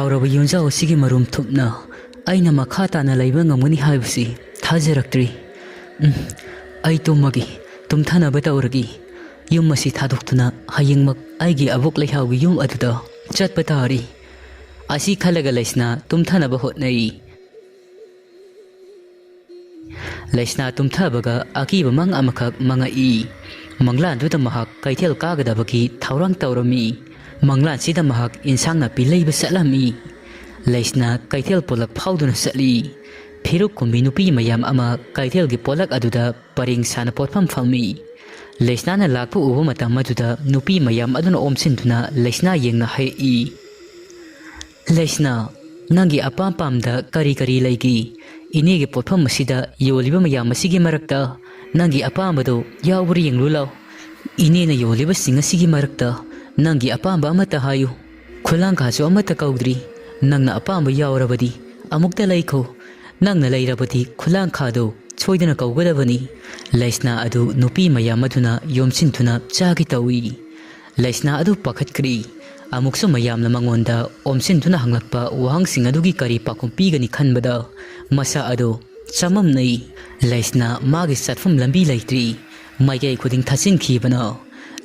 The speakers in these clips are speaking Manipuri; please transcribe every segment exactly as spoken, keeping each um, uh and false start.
ꯆꯥꯎꯔꯕ ꯌꯨꯝꯖꯥꯎ ꯑꯁꯤꯒꯤ ꯃꯔꯨꯝ ꯊꯨꯞꯅ ꯑꯩꯅ ꯃꯈꯥ ꯇꯥꯅ ꯂꯩꯕ ꯉꯝꯒꯅꯤ ꯍꯥꯏꯕꯁꯤ ꯊꯥꯖꯔꯛꯇ꯭ꯔꯤ꯫ ꯎꯝ, ꯑꯩ ꯇꯨꯝꯃꯒꯦ, ꯇꯨꯝꯊꯅꯕ ꯇꯧꯔꯒꯦ꯫ ꯌꯨꯝ ꯑꯁꯤ ꯊꯥꯗꯣꯛꯇꯨꯅ ꯍꯌꯦꯡꯃꯛ ꯑꯩꯒꯤ ꯑꯕꯣꯛ ꯂꯩꯍꯥꯎꯒꯤ ꯌꯨꯝ ꯑꯗꯨꯗ ꯆꯠꯄ ꯇꯥꯔꯤ꯫ ꯑꯁꯤ ꯈꯜꯂꯒ ꯂꯩꯁꯅꯥ ꯇꯨꯝꯊꯅꯕ ꯍꯣꯠꯅꯩ꯫ ꯂꯩꯁꯅꯥ ꯇꯨꯝꯊꯕꯒ ꯑꯀꯤꯕ ꯃꯪ ꯑꯃꯈꯛ ꯃꯪꯉꯛꯏ꯫ ꯃꯪꯂꯥꯟꯗꯨꯗ ꯃꯍꯥꯛ ꯀꯩꯊꯦꯜ ꯀꯥꯒꯗꯕꯒꯤ ꯊꯧꯔꯥꯡ ꯇꯧꯔꯝꯃꯤ꯫ ꯃꯪꯂꯥꯟꯁꯤꯗ ꯃꯍꯥꯛ ꯏꯟꯁꯥꯡ ꯅꯥꯄꯤ ꯂꯩꯕ ꯆꯠꯂꯝꯃꯤ꯫ ꯂꯩꯁꯅꯥ ꯀꯩꯊꯦꯜ ꯄꯣꯂꯛ ꯐꯥꯎꯗꯨꯅ ꯆꯠꯂꯤ꯫ ꯐꯤꯔꯨꯛ ꯀꯨꯝꯕꯤ ꯅꯨꯄꯤ ꯃꯌꯥꯝ ꯑꯃ ꯀꯩꯊꯦꯜꯒꯤ ꯄꯣꯂꯛ ꯑꯗꯨꯗ ꯄꯔꯦꯡ ꯁꯥꯅ ꯄꯣꯠꯐꯝ ꯐꯝꯃꯤ꯫ ꯂꯩꯁꯅꯥꯅ ꯂꯥꯛꯄ ꯎꯕ ꯃꯇꯝ ꯑꯗꯨꯗ ꯅꯨꯄꯤ ꯃꯌꯥꯝ ꯑꯗꯨꯅ ꯑꯣꯝꯁꯤꯟꯗꯨꯅ ꯂꯩꯁꯅꯥ ꯌꯦꯡꯅ ꯍꯥꯏꯔꯛꯏ, "ꯂꯩꯁꯅꯥ, ꯅꯪꯒꯤ ꯑꯄꯥꯝ ꯄꯥꯝꯗ ꯀꯔꯤ ꯀꯔꯤ ꯂꯩꯒꯦ? ꯏꯅꯦꯒꯤ ꯄꯣꯠꯐꯝ ꯑꯁꯤꯗ ꯌꯣꯜꯂꯤꯕ ꯃꯌꯥꯝ ꯑꯁꯤꯒꯤ ꯃꯔꯛꯇ ꯅꯪꯒꯤ ꯑꯄꯥꯝꯕꯗꯨ ꯌꯥꯎꯕ꯭ꯔꯥ ꯌꯦꯡꯂꯨ ꯂꯥꯎ꯫ ꯏꯅꯦꯅ ꯌꯣꯜꯂꯤꯕꯁꯤꯡ ꯑꯁꯤꯒꯤ ꯃꯔꯛꯇ ꯅꯪꯒꯤ ꯑꯄꯥꯝꯕ ꯑꯃꯠꯇ ꯍꯥꯏꯌꯨ꯫ ꯈꯨꯂꯥꯡꯈꯥꯁꯨ ꯑꯃꯠꯇ ꯀꯧꯗ꯭ꯔꯤ꯫ ꯅꯪꯅ ꯑꯄꯥꯝꯕ ꯌꯥꯎꯔꯕꯗꯤ ꯑꯃꯨꯛꯇ ꯂꯩꯈꯣ꯫ ꯅꯪꯅ ꯂꯩꯔꯕꯗꯤ ꯈꯨꯂꯥꯡꯈꯥꯗꯨ ꯁꯣꯏꯗꯅ ꯀꯧꯒꯗꯕꯅꯤ꯫" ꯂꯩꯁꯅꯥ ꯑꯗꯨ ꯅꯨꯄꯤ ꯃꯌꯥꯝ ꯑꯗꯨꯅ ꯌꯣꯝꯁꯤꯟꯗꯨꯅ ꯆꯥꯒꯦ ꯇꯧꯏ꯫ ꯂꯩꯁꯅꯥ ꯑꯗꯨ ꯄꯥꯈꯠꯈ꯭ꯔꯤ꯫ ꯑꯃꯨꯛꯁꯨ ꯃꯌꯥꯝꯅ ꯃꯉꯣꯟꯗ ꯑꯣꯝꯁꯤꯟꯗꯨꯅ ꯍꯪꯂꯛꯄ ꯋꯥꯍꯪꯁꯤꯡ ꯑꯗꯨꯒꯤ ꯀꯔꯤ ꯄꯥꯎꯈꯨꯝ ꯄꯤꯒꯅꯤ ꯈꯟꯕꯗ ꯃꯁꯥ ꯑꯗꯨ ꯆꯃꯝꯅꯩ꯫ ꯂꯩꯁꯅꯥ ꯃꯥꯒꯤ ꯆꯠꯐꯝ ꯂꯝꯕꯤ ꯂꯩꯇ꯭ꯔꯤ꯫ ꯃꯥꯏꯀꯩ ꯈꯨꯗꯤꯡ ꯊꯥꯖꯤꯟꯈꯤꯕꯅ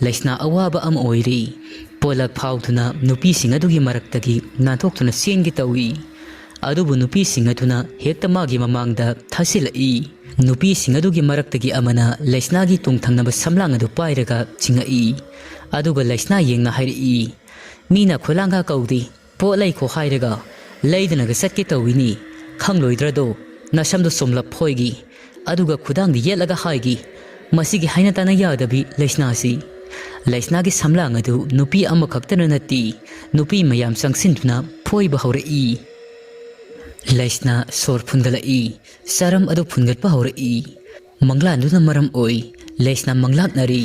ꯂꯩꯁꯅꯥ ꯑꯋꯥꯕ ꯑꯃ ꯑꯣꯏꯔꯤ꯫ ꯄꯣꯂꯛ ꯐꯥꯎꯗꯨꯅ ꯅꯨꯄꯤꯁꯤꯡ ꯑꯗꯨꯒꯤ ꯃꯔꯛꯇꯒꯤ ꯅꯥꯟꯊꯣꯛꯇꯨꯅ ꯆꯦꯟꯒꯦ ꯇꯧꯏ꯫ ꯑꯗꯨꯕꯨ ꯅꯨꯄꯤꯁꯤꯡ ꯑꯗꯨꯅ ꯍꯦꯛꯇ ꯃꯥꯒꯤ ꯃꯃꯥꯡꯗ ꯊꯥꯁꯤꯜꯂꯛꯏ꯫ ꯅꯨꯄꯤꯁꯤꯡ ꯑꯗꯨꯒꯤ ꯃꯔꯛꯇꯒꯤ ꯑꯃꯅ ꯂꯩꯁꯅꯥꯒꯤ ꯇꯨꯡ ꯊꯪꯅꯕ ꯁꯝꯂꯥꯡ ꯑꯗꯨ ꯄꯥꯏꯔꯒ ꯆꯤꯡꯉꯛꯏ꯫ ꯑꯗꯨꯒ ꯂꯩꯁꯅꯥ ꯌꯦꯡꯅ ꯍꯥꯏꯔꯛꯏ, "ꯃꯤꯅ ꯈꯨꯂꯥꯡꯒ ꯀꯧꯗꯦ, ꯄꯣꯠ ꯂꯩꯈꯣ ꯍꯥꯏꯔꯒ ꯂꯩꯗꯅꯒ ꯆꯠꯀꯦ ꯇꯧꯏꯅꯤ꯫ ꯈꯪꯂꯣꯏꯗ꯭ꯔꯗꯣ? ꯅꯁꯝꯗꯣ ꯆꯣꯝꯂꯞ ꯐꯣꯏꯒꯤ, ꯑꯗꯨꯒ ꯈꯨꯗꯥꯡꯗ ꯌꯦꯠꯂꯒ ꯍꯥꯏꯒꯤ꯫ ꯃꯁꯤꯒꯤ ꯍꯥꯏꯅ ꯇꯥꯅ ꯌꯥꯗꯕꯤ ꯂꯩꯁꯅꯥꯁꯤ꯫" ꯂꯩꯁꯅꯥꯒꯤ ꯁꯝꯂꯥꯡ ꯑꯗꯨ ꯅꯨꯄꯤ ꯑꯃꯈꯛꯇꯅ ꯅꯠꯇꯦ, ꯅꯨꯄꯤ ꯃꯌꯥꯝ ꯆꯪꯁꯤꯟꯗꯨꯅ ꯐꯣꯏꯕ ꯍꯧꯔꯛꯏ꯫ ꯂꯩꯁꯅꯥ ꯁꯣꯔ ꯐꯨꯟꯒꯠꯂꯛꯏ, ꯆꯔꯝ ꯑꯗꯨ ꯐꯨꯟꯒꯠꯄ ꯍꯧꯔꯛꯏ꯫ ꯃꯪꯂꯥꯟꯗꯨꯅ ꯃꯔꯝ ꯑꯣꯏ ꯂꯩꯁꯅꯥ ꯃꯪꯂꯥꯛꯅꯔꯤ꯫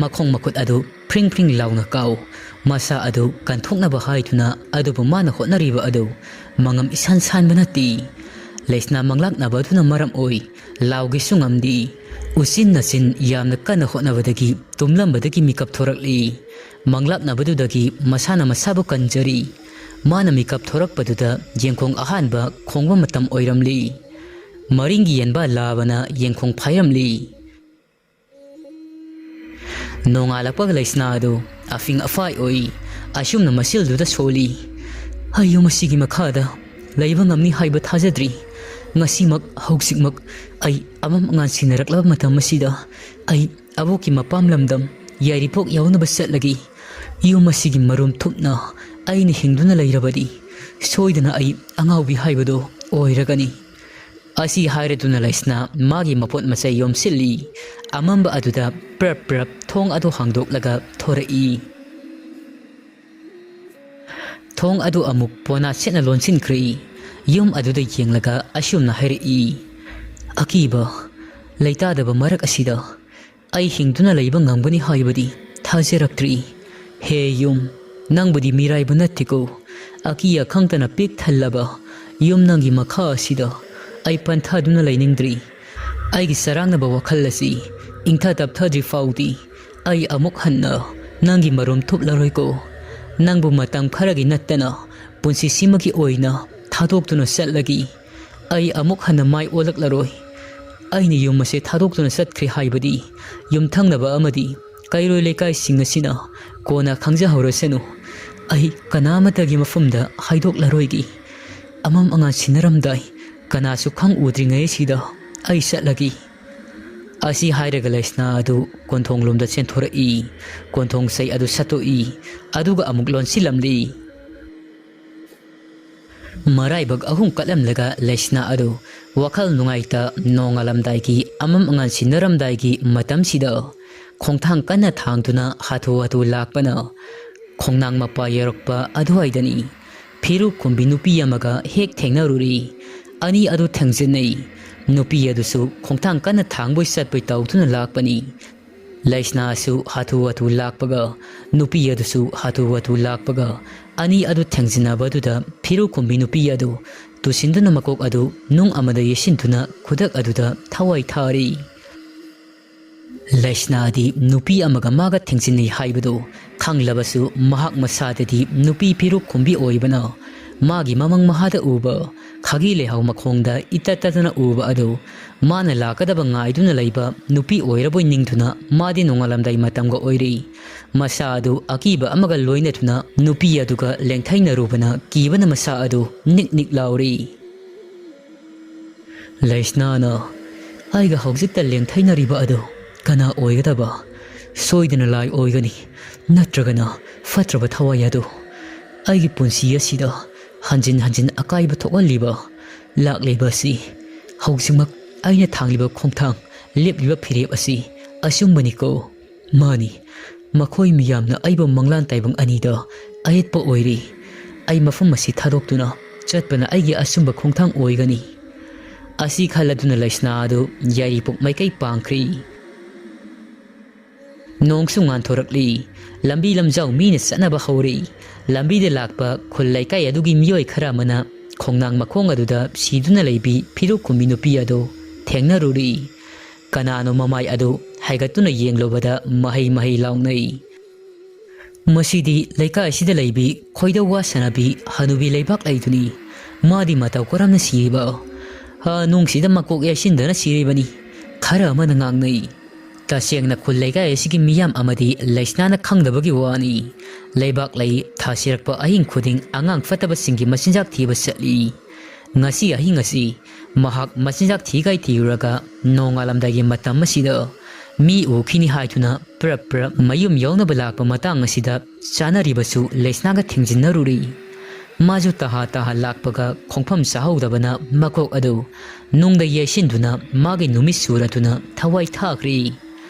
ꯃꯈꯣꯡ ꯃꯈꯨꯠ ꯑꯗꯨ ꯐ꯭ꯔꯤꯡ ꯐ꯭ꯔꯤꯡ ꯂꯥꯎꯅ ꯀꯥꯎ꯫ ꯃꯁꯥ ꯑꯗꯨ ꯀꯟꯊꯣꯛꯅꯕ ꯍꯥꯏꯗꯨꯅ, ꯑꯗꯨꯕꯨ ꯃꯥꯅ ꯍꯣꯠꯅꯔꯤꯕ ꯑꯗꯨ ꯃꯉꯝ ꯏꯁꯥꯟ ꯁꯥꯟꯕ ꯅꯠꯇꯦ꯫ ꯂꯩꯁꯅꯥ ꯃꯪꯂꯥꯛꯅꯕ ꯑꯗꯨꯅ ꯃꯔꯝ ꯑꯣꯏ ꯂꯥꯎꯒꯦꯁꯨ ꯉꯝꯗꯦ꯫ ꯎꯆꯤꯟ ꯅꯥꯆꯤꯟ ꯌꯥꯝꯅ ꯀꯟꯅ ꯍꯣꯠꯅꯕꯗꯒꯤ ꯇꯨꯝꯂꯝꯕꯗꯒꯤ ꯃꯤꯀꯞ ꯊꯣꯔꯛꯂꯤ꯫ ꯃꯪꯂꯥꯛꯅꯕꯗꯨꯗꯒꯤ ꯃꯁꯥꯅ ꯃꯁꯥꯕꯨ ꯀꯟꯖꯔꯤ꯫ ꯃꯥꯅ ꯃꯤꯀꯞ ꯊꯣꯔꯛꯄꯗꯨꯗ ꯌꯦꯡꯈꯣꯡ ꯑꯍꯥꯟꯕ ꯈꯣꯡꯕ ꯃꯇꯝ ꯑꯣꯏꯔꯝꯂꯤ꯫ ꯃꯔꯤꯡꯒꯤ ꯌꯦꯟꯕꯥ ꯂꯥꯕꯅ ꯌꯦꯡꯈꯣꯡ ꯐꯥꯏꯔꯝꯂꯤ꯫ ꯅꯣꯡꯉꯥꯜꯂꯛꯄꯒ ꯂꯩꯁꯅꯥ ꯑꯗꯨ ꯑꯐꯤꯡ ꯑꯐꯥꯏ ꯑꯣꯏ꯫ ꯑꯁꯨꯝꯅ ꯃꯁꯤꯜꯗꯨꯗ ꯁꯣꯜꯂꯤ꯫ ꯑꯩ ꯌꯨꯝ ꯑꯁꯤꯒꯤ ꯃꯈꯥꯗ ꯂꯩꯕ ꯉꯝꯅꯤ ꯍꯥꯏꯕ ꯊꯥꯖꯗ꯭ꯔꯤ꯫ ꯉꯁꯤꯃꯛ, ꯍꯧꯖꯤꯛꯃꯛ ꯑꯩ ꯑꯃꯝ ꯑꯉꯥꯟ ꯁꯤꯟꯅꯔꯛꯂꯕ ꯃꯇꯝ ꯑꯁꯤꯗ ꯑꯩ ꯑꯕꯣꯛꯀꯤ ꯃꯄꯥꯝ ꯂꯝꯗꯝ ꯌꯥꯏꯔꯤꯄꯣꯛ ꯌꯧꯅꯕ ꯆꯠꯂꯒꯦ꯫ ꯌꯨꯝ ꯑꯁꯤꯒꯤ ꯃꯔꯨꯝ ꯊꯨꯞꯅ ꯑꯩꯅ ꯍꯤꯡꯗꯨꯅ ꯂꯩꯔꯕꯗꯤ ꯁꯣꯏꯗꯅ ꯑꯩ ꯑꯉꯥꯎꯕꯤ ꯍꯥꯏꯕꯗꯨ ꯑꯣꯏꯔꯒꯅꯤ꯫ ꯑꯁꯤ ꯍꯥꯏꯔꯗꯨꯅ ꯂꯩꯁꯅꯥ ꯃꯥꯒꯤ ꯃꯄꯣꯠ ꯃꯆꯩ ꯌꯣꯝꯁꯤꯜꯂꯤ꯫ ꯑꯃꯝꯕ ꯑꯗꯨꯗ ꯄ꯭ꯔꯞ ꯄ꯭ꯔꯞ ꯊꯣꯡ ꯑꯗꯨ ꯍꯥꯡꯗꯣꯛꯂꯒ ꯊꯣꯔꯛꯏ꯫ ꯊꯣꯡ ꯑꯗꯨ ꯑꯃꯨꯛ ꯄꯣꯅꯥ ꯁꯦꯠꯅ ꯂꯣꯟꯁꯤꯟꯈ꯭ꯔꯦ꯫ ꯌꯨꯝ ꯑꯗꯨꯗ ꯌꯦꯡꯂꯒ ꯑꯁꯨꯝꯅ ꯍꯥꯏꯔꯛꯏ, "ꯑꯀꯤꯕ ꯂꯩꯇꯥꯗꯕ ꯃꯔꯛ ꯑꯁꯤꯗ ꯑꯩ ꯍꯤꯡꯗꯨꯅ ꯂꯩꯕ ꯉꯝꯒꯅꯤ ꯍꯥꯏꯕꯗꯤ ꯊꯥꯖꯔꯛꯇ꯭ꯔꯤ꯫ ꯍꯦ ꯌꯨꯝ, ꯅꯪꯕꯨꯗꯤ ꯃꯤꯔꯥꯏꯕ ꯅꯠꯇꯦꯀꯣ꯫ ꯑꯀꯤ ꯑꯈꯪꯇꯅ ꯄꯤꯛ ꯊꯜꯂꯕ ꯌꯨꯝ ꯅꯪꯒꯤ ꯃꯈꯥ ꯑꯁꯤꯗ ꯑꯩ ꯄꯟꯊꯥꯗꯨꯅ ꯂꯩꯅꯤꯡꯗ꯭ꯔꯤ꯫ ꯑꯩꯒꯤ ꯆꯔꯥꯡꯅꯕ ꯋꯥꯈꯜ ꯑꯁꯤ ꯏꯪꯊ ꯇꯞꯊꯗ꯭ꯔꯤ ꯐꯥꯎꯗꯤ ꯑꯩ ꯑꯃꯨꯛ ꯍꯟꯅ ꯅꯪꯒꯤ ꯃꯔꯨꯝ ꯊꯨꯞꯂꯔꯣꯏꯀꯣ꯫ ꯅꯪꯕꯨ ꯃꯇꯝ ꯈꯔꯒꯤ ꯅꯠꯇꯅ ꯄꯨꯟꯁꯤꯁꯤꯃꯒꯤ ꯑꯣꯏꯅ ꯊꯥꯗꯣꯛꯇꯨꯅ ꯆꯠꯂꯒꯦ꯫ ꯑꯩ ꯑꯃꯨꯛ ꯍꯟꯅ ꯃꯥꯏ ꯑꯣꯜꯂꯛꯂꯔꯣꯏ꯫ ꯑꯩꯅ ꯌꯨꯝ ꯑꯁꯦ ꯊꯥꯗꯣꯛꯇꯨꯅ ꯆꯠꯈ꯭ꯔꯦ ꯍꯥꯏꯕꯗꯤ ꯌꯨꯝꯊꯪꯅꯕ ꯑꯃꯗꯤ ꯀꯩꯔꯣꯏ ꯂꯩꯀꯥꯏꯁꯤꯡ ꯑꯁꯤꯅ ꯀꯣꯟꯅ ꯈꯪꯖꯍꯧꯔꯁꯅꯨ꯫ ꯑꯩ ꯀꯅꯥꯃꯠꯇꯒꯤ ꯃꯐꯝꯗ ꯍꯥꯏꯗꯣꯛꯂꯔꯣꯏꯒꯦ꯫ ꯑꯃꯝ ꯑꯉꯥꯟ ꯁꯤꯟꯅꯔꯝꯗꯥꯏ ꯀꯅꯥꯁꯨ ꯈꯪ ꯎꯗ꯭ꯔꯤꯉꯩ ꯑꯁꯤꯗ ꯑꯩ ꯆꯠꯂꯒꯦ"꯫ ꯑꯁꯤ ꯍꯥꯏꯔꯒ ꯂꯩꯁꯅꯥ ꯑꯗꯨ ꯀꯣꯟꯊꯣꯡꯂꯣꯝꯗ ꯆꯦꯟꯊꯣꯔꯛꯏ꯫ ꯀꯣꯟꯊꯣꯡ ꯆꯩ ꯑꯗꯨ ꯁꯠꯇꯣꯛꯏ꯫ ꯑꯗꯨꯒ ꯑꯃꯨꯛ ꯂꯣꯟꯁꯤꯜꯂꯝꯂꯤ꯫ ꯃꯔꯥꯏꯕꯛ ꯑꯍꯨꯝ ꯀꯠꯂꯝꯂꯒ ꯂꯩꯁꯅꯥ ꯑꯗꯨ ꯋꯥꯈꯜ ꯅꯨꯡꯉꯥꯏꯇ ꯅꯣꯡꯉꯥꯜꯂꯝꯗꯥꯏꯒꯤ ꯑꯃꯝ ꯑꯉꯥꯟ ꯁꯤꯟꯅꯔꯝꯗꯥꯏꯒꯤ ꯃꯇꯝꯁꯤꯗ ꯈꯣꯡꯊꯥꯡ ꯀꯟꯅ ꯊꯥꯡꯗꯨꯅ ꯍꯥꯊꯨ ꯍꯥꯊꯨ ꯂꯥꯛꯄꯅ ꯈꯣꯡꯅꯥꯡ ꯃꯄꯥ ꯌꯧꯔꯛꯄ ꯑꯗꯨꯋꯥꯏꯗꯅꯤ ꯐꯤꯔꯨꯛ ꯈꯨꯝꯕꯤ ꯅꯨꯄꯤ ꯑꯃꯒ ꯍꯦꯛ ꯊꯦꯡꯅꯔꯨꯔꯤ꯫ ꯑꯅꯤ ꯑꯗꯨ ꯊꯦꯡꯖꯤꯟꯅꯩ꯫ ꯅꯨꯄꯤ ꯑꯗꯨꯁꯨ ꯈꯣꯡꯊꯥꯡ ꯀꯟꯅ ꯊꯥꯡꯕꯣꯏ ꯆꯠꯄꯣꯏ ꯇꯧꯗꯨꯅ ꯂꯥꯛꯄꯅꯤ꯫ ꯂꯩꯁꯅꯥꯁꯨ ꯍꯥꯊꯨ ꯍꯥꯊꯨ ꯂꯥꯛꯄꯒ, ꯅꯨꯄꯤ ꯑꯗꯨꯁꯨ ꯍꯥꯊꯨ ꯍꯥꯊꯨ ꯂꯥꯛꯄꯒ, ꯑꯅꯤ ꯑꯗꯨ ꯊꯦꯡꯖꯤꯟꯅꯕꯗꯨꯗ ꯐꯤꯔꯨꯛ ꯈꯨꯝꯕꯤ ꯅꯨꯄꯤ ꯑꯗꯨ ꯇꯨꯁꯤꯟꯗꯨꯅ ꯃꯀꯣꯛ ꯑꯗꯨ ꯅꯨꯡ ꯑꯃꯗ ꯌꯩꯁꯤꯟꯗꯨꯅ ꯈꯨꯗꯛ ꯑꯗꯨꯗ ꯊꯋꯥꯏ ꯊꯥꯔꯤ꯫ ꯂꯩꯁꯅꯥꯗꯤ ꯅꯨꯄꯤ ꯑꯃꯒ ꯃꯥꯒ ꯊꯦꯡꯖꯤꯟꯅꯩ ꯍꯥꯏꯕꯗꯨ ꯈꯪꯂꯕꯁꯨ, ꯃꯍꯥꯛ ꯃꯁꯥꯗꯗꯤ ꯅꯨꯄꯤ ꯐꯤꯔꯨꯛ ꯈꯨꯝꯕꯤ ꯑꯣꯏꯕꯅ, ꯃꯥꯒꯤ ꯃꯃꯪ ꯃꯍꯥꯗ ꯎꯕ ꯈꯥꯒꯤ ꯂꯩꯍꯥꯎ ꯃꯈꯣꯡꯗ ꯏꯇꯠ ꯇꯠꯇꯅ ꯎꯕ ꯑꯗꯨ ꯃꯥꯅ ꯂꯥꯛꯀꯗꯕ ꯉꯥꯏꯗꯨꯅ ꯂꯩꯕ ꯅꯨꯄꯤ ꯑꯣꯏꯔꯕꯣꯏ ꯅꯤꯡꯗꯨꯅ, ꯃꯥꯗꯤ ꯅꯣꯡꯉꯥꯜꯂꯝꯗꯥꯏ ꯃꯇꯝꯒ ꯑꯣꯏꯔꯤ꯫ ꯃꯁꯥ ꯑꯗꯨ ꯑꯀꯤꯕ ꯑꯃꯒ ꯂꯣꯏꯅꯗꯨꯅ ꯅꯨꯄꯤ ꯑꯗꯨꯒ ꯂꯦꯡꯊꯩꯅꯔꯨꯕꯅ ꯀꯤꯕꯅ ꯃꯁꯥ ꯑꯗꯨ ꯅꯤꯛ ꯅꯤꯛ ꯂꯥꯎꯔꯤ꯫ ꯂꯩꯁꯅꯥꯅ, "ꯑꯩꯒ ꯍꯧꯖꯤꯛꯇ ꯂꯦꯡꯊꯩꯅꯔꯤꯕ ꯑꯗꯨ ꯀꯅꯥ ꯑꯣꯏꯒꯗꯕ? ꯁꯣꯏꯗꯅ ꯂꯥꯏ ꯑꯣꯏꯒꯅꯤ, ꯅꯠꯇ꯭ꯔꯒꯅ ꯐꯠꯇ꯭ꯔꯕ ꯊꯋꯥꯏ ꯑꯗꯨ꯫ ꯑꯩꯒꯤ ꯄꯨꯟꯁꯤ ꯑꯁꯤꯗ ꯍꯟꯖꯤꯟ ꯍꯟꯖꯤꯟ ꯑꯀꯥꯏꯕ ꯊꯣꯛꯍꯜꯂꯤꯕ, ꯂꯥꯛꯂꯤꯕ ꯑꯁꯤ, ꯍꯧꯖꯤꯛꯃꯛ ꯑꯩꯅ ꯊꯥꯡꯂꯤꯕ ꯈꯣꯡꯊꯥꯡ, ꯂꯦꯞꯂꯤꯕ ꯐꯤꯔꯦꯞ ꯑꯁꯤ ꯑꯆꯨꯝꯕꯅꯤꯀꯣ?" ꯃꯥꯅꯤ, ꯃꯈꯣꯏ ꯃꯤꯌꯥꯝꯅ ꯑꯩꯕꯨ ꯃꯪꯂꯥꯟ ꯇꯥꯏꯕꯪ ꯑꯅꯤꯗ ꯑꯌꯦꯠꯄ ꯑꯣꯏꯔꯤ꯫ ꯑꯩ ꯃꯐꯝ ꯑꯁꯤ ꯊꯥꯗꯣꯛꯇꯨꯅ ꯆꯠꯄꯅ ꯑꯩꯒꯤ ꯑꯆꯨꯝꯕ ꯈꯣꯡꯊꯥꯡ ꯑꯣꯏꯒꯅꯤ꯫ ꯑꯁꯤ ꯈꯜꯂꯗꯨꯅ ꯂꯩꯁꯅꯥ ꯑꯗꯨ ꯌꯥꯏꯔꯤꯄꯣꯛ ꯃꯥꯏꯀꯩ ꯄꯥꯡꯈ꯭ꯔꯤ꯫ ꯅꯣꯡꯁꯨ ꯉꯥꯟꯊꯣꯔꯛꯂꯤ꯫ ꯂꯝꯕꯤ ꯂꯝꯖꯥꯎ ꯃꯤꯅ ꯆꯠꯅꯕ ꯍꯧꯔꯤ꯫ ꯂꯝꯕꯤꯗ ꯂꯥꯛꯄ ꯈꯨꯜ ꯂꯩꯀꯥꯏ ꯑꯗꯨꯒꯤ ꯃꯤꯑꯣꯏ ꯈꯔ ꯑꯃꯅ ꯈꯣꯡꯅꯥꯡ ꯃꯈꯣꯡ ꯑꯗꯨꯗ ꯁꯤꯗꯨꯅ ꯂꯩꯕꯤ ꯐꯤꯔꯨꯛ ꯈꯨꯝꯕꯤ ꯅꯨꯄꯤ ꯑꯗꯨ ꯊꯦꯡꯅꯔꯨꯔꯤ꯫ ꯀꯅꯥꯅꯣ ꯃꯃꯥꯏ ꯑꯗꯨ ꯍꯥꯏꯒꯠꯇꯨꯅ ꯌꯦꯡꯂꯨꯕꯗ ꯃꯍꯩ ꯃꯍꯩ ꯂꯥꯎꯅꯩ꯫ "ꯃꯁꯤꯗꯤ ꯂꯩꯀꯥꯏ ꯑꯁꯤꯗ ꯂꯩꯕꯤ ꯈꯣꯏꯗꯧ ꯋꯥ ꯁꯥꯟꯅꯕꯤ ꯍꯅꯨꯕꯤ ꯂꯩꯕꯥꯛ ꯂꯩꯗꯨꯅꯤ꯫ ꯃꯥꯗꯤ ꯃꯇꯧ ꯀꯔꯝꯅ ꯁꯤꯔꯤꯕ? ꯍꯥ, ꯅꯨꯡꯁꯤꯗ ꯃꯀꯣꯛ ꯌꯩꯁꯤꯟꯗꯅ ꯁꯤꯔꯤꯕꯅꯤ", ꯈꯔ ꯑꯃꯅ ꯉꯥꯡꯅꯩ꯫ ꯇꯁꯦꯡꯅ ꯈꯨꯜ ꯂꯩꯀꯥꯏ ꯑꯁꯤꯒꯤ ꯃꯤꯌꯥꯝ ꯑꯃꯗꯤ ꯂꯩꯁꯅꯥꯅ ꯈꯪꯗꯕꯒꯤ ꯋꯥꯅꯤ꯫ ꯂꯩꯕꯥꯛ ꯂꯩ ꯊꯥꯁꯤꯔꯛꯄ ꯑꯍꯤꯡ ꯈꯨꯗꯤꯡ ꯑꯉꯥꯡ ꯐꯠꯇꯕꯁꯤꯡꯒꯤ ꯃꯆꯤꯟꯖꯥꯛ ꯊꯤꯕ ꯆꯠꯂꯤ꯫ ꯉꯁꯤ ꯑꯍꯤꯡ ꯑꯁꯤ ꯃꯍꯥꯛ ꯃꯆꯤꯟꯖꯥꯛ ꯊꯤꯒꯥꯏ ꯊꯤꯔꯨꯔꯒ ꯅꯣꯡꯉꯥꯜꯂꯝꯗꯥꯏꯒꯤ ꯃꯇꯝ ꯑꯁꯤꯗ ꯃꯤ ꯎꯈꯤꯅꯤ ꯍꯥꯏꯗꯨꯅ ꯄ꯭ꯔꯞ ꯄ꯭ꯔꯞ ꯃꯌꯨꯝ ꯌꯧꯅꯕ ꯂꯥꯛꯄ ꯃꯇꯥꯡ ꯑꯁꯤꯗ ꯆꯥꯅꯔꯤꯕꯁꯨ ꯂꯩꯁꯅꯥꯒ ꯊꯦꯡꯖꯤꯟꯅꯔꯨꯔꯤ꯫ ꯃꯥꯁꯨ ꯇꯍꯥ ꯇꯍꯥ ꯂꯥꯛꯄꯒ ꯈꯣꯡꯐꯝ ꯆꯥꯍꯧꯗꯕꯅ ꯃꯀꯣꯛ ꯑꯗꯨ ꯅꯨꯡꯗ ꯌꯩꯁꯤꯟꯗꯨꯅ ꯃꯥꯒꯤ ꯅꯨꯃꯤꯠ ꯁꯨꯔꯗꯨꯅ ꯊꯋꯥꯏ ꯊꯥꯈ꯭ꯔꯤ꯫